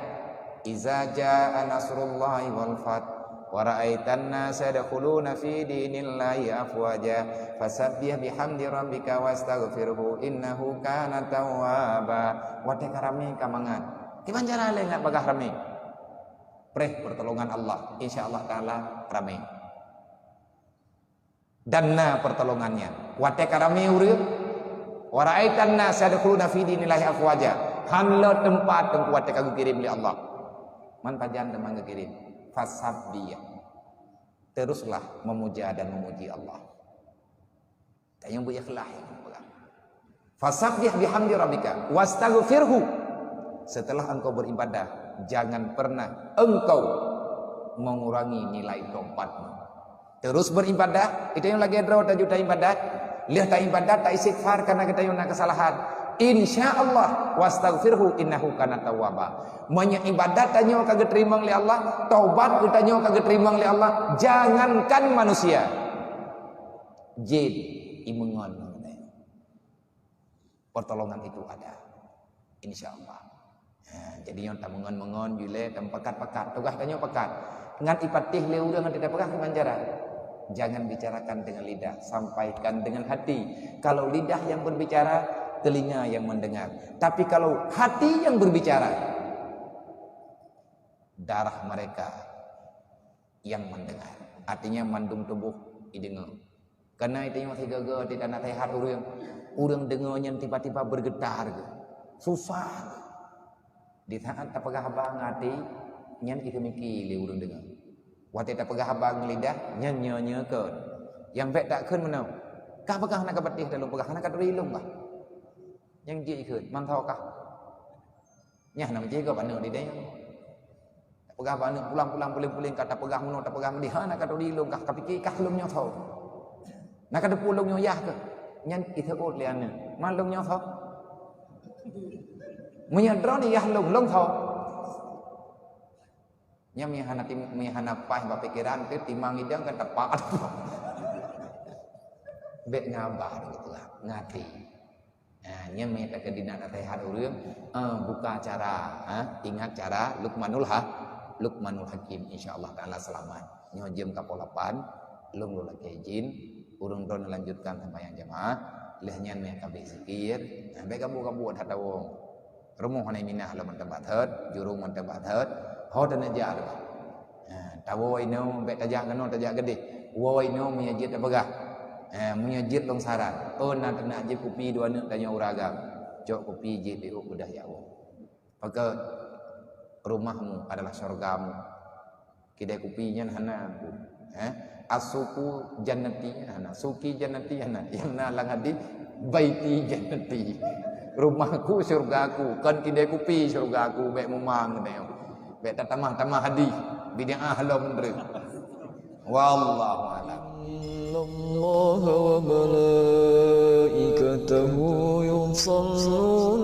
"Iza jaa nasrullahi wal fath, wa ra'aitan nasa yadkhuluna fi dinillahi afwaja, fasabbih bihamdi rabbika wastaghfirhu innahu kana tawwaba." Watée ka ramé ka mangat. Kiban cara lé ngat bagaih ramé. Preh pertolongan Allah, insya Allah Taala ramé. Dan na pertolongan nyan. Watée ka ramé ureuëng, "Wa ra'aitan nasa yadkhuluna fi dinillahi afwaja." Han le teumpat teungku watée ka geukirém lé Allah. Man pajan teuma geukirém. Fasabbih. Teruslah memuja dan memuji Allah. Tanyoe beu ikhlas. Fasabbih bihamdi rabbika wastaghfirhu. Setelah engkau beribadah, jangan pernah engkau mengurangi nilai tobatmu. Terus beribadah, itu nyang lagée droe taju taibadat. Lheueh taibadat, taistighfar karena geutanyoe na keusalahan. Insya Allah, wastaghfirhu innahu kana tawwaba. Meunyoe ibadat tanyoe ka geuteurimong lé Allah, tobat geutanyoe ka geuteurimong lé Allah, jangankan manusia. Jin, imeungon ngon geutanyoe. Pertolongan itu ada. Insya Allah. Ha, jadi nyoe tameungon-meungon, julée, tapeugah-peugah. Tugaih tanyoe peugah. Ngan ipatéh lé ureuëng ngon tidak peugah kiban cara. Jangan bicarakan dengan lidah, sampaikan dengan hati. Kalau lidah yang berbicara, telinga yang mendengar. Tapi kalau hati yang berbicara, darah mereka yang mendengar. Artinya mandum tuboh ideungoe. Kana itu nyang sigaga di tanah sehat ureuëng. Ureuëng deungoe nyan tiba-tiba bergetar geuh. Susah geuh. Di saat tapeugah haba ngon até, nyan itu miki lé ureuëng deungoe. Watée tapeugah haba ngon lidah, nyan nyoe-nyoe kon. Nyang bék takheun meunoe. Kah peugah na ka patéh dalam peugah, na ka turi lom bah. Nyang jih ikheun, mantong kah? Nyan na meujigo baneuk di dayah. Tapeugah baneuk pulang-pulang puléng-puléng ka tapeugah meunoe, tapeugah meudéh, hana ka turi lôn kah, kapike kah lôn nyoe tho. Na ka teupeu lôn nyoe yah keuh. Nyan iseuôt lé aneuk, "Ma lôn nyoe tho." Meunyoe droeneuh yah lôn, lôn tho. Nyan meunyoe hana tim-, meunyoe hana paih bak pikeran teuh, timang idang ka tepat. Bék ngabah dulu, ngati. Ha, nyan meuidak keu dinak naseuhat ureuëng, eh, buka cara, ha, ingat cara Luqmanul Ha-, Luqmanul Hakim, insya Allah taala seulamat. Nyoe jeuem ka poh lapan, lôn lôn lakée jén, ureuëng droeneuh lanjutkan seumayang jamaah, lheueh nyan meuidak ka beuet zikir, ha, bék gabuk-gabuk that tawöng. Rumoh hana minah lom mantong bak thot, jurông mantong bak thot, ho teuneuk jak lom. Ha, tawoe inoe, bék tajak keunoe, tajak keudeh. Woe inoe meunyoe jeuet tapeugah. Ha, meunyoe jeuet lôn saran. Oh, na teunak jeuet kupi dua neuk tanyoe ureuëng agam. Cok kupi jeuet diuk beudah jak woe. Pakon rumahmu adalah syurgamu. Kidai kupi nyan hana aku. Eh? As-suqu jannati hana. Suqi jannati hana. Nyang na lam hadis, baiti jannati. Rumahku syurgaku. Kon kidai kupi syurgaku. Bék mumang keunoe. Bék tatamah-tamah hadis. Bid'ah lom meunurot. Wallahu a'lam. Innallaha wa malaikatahu yusalluna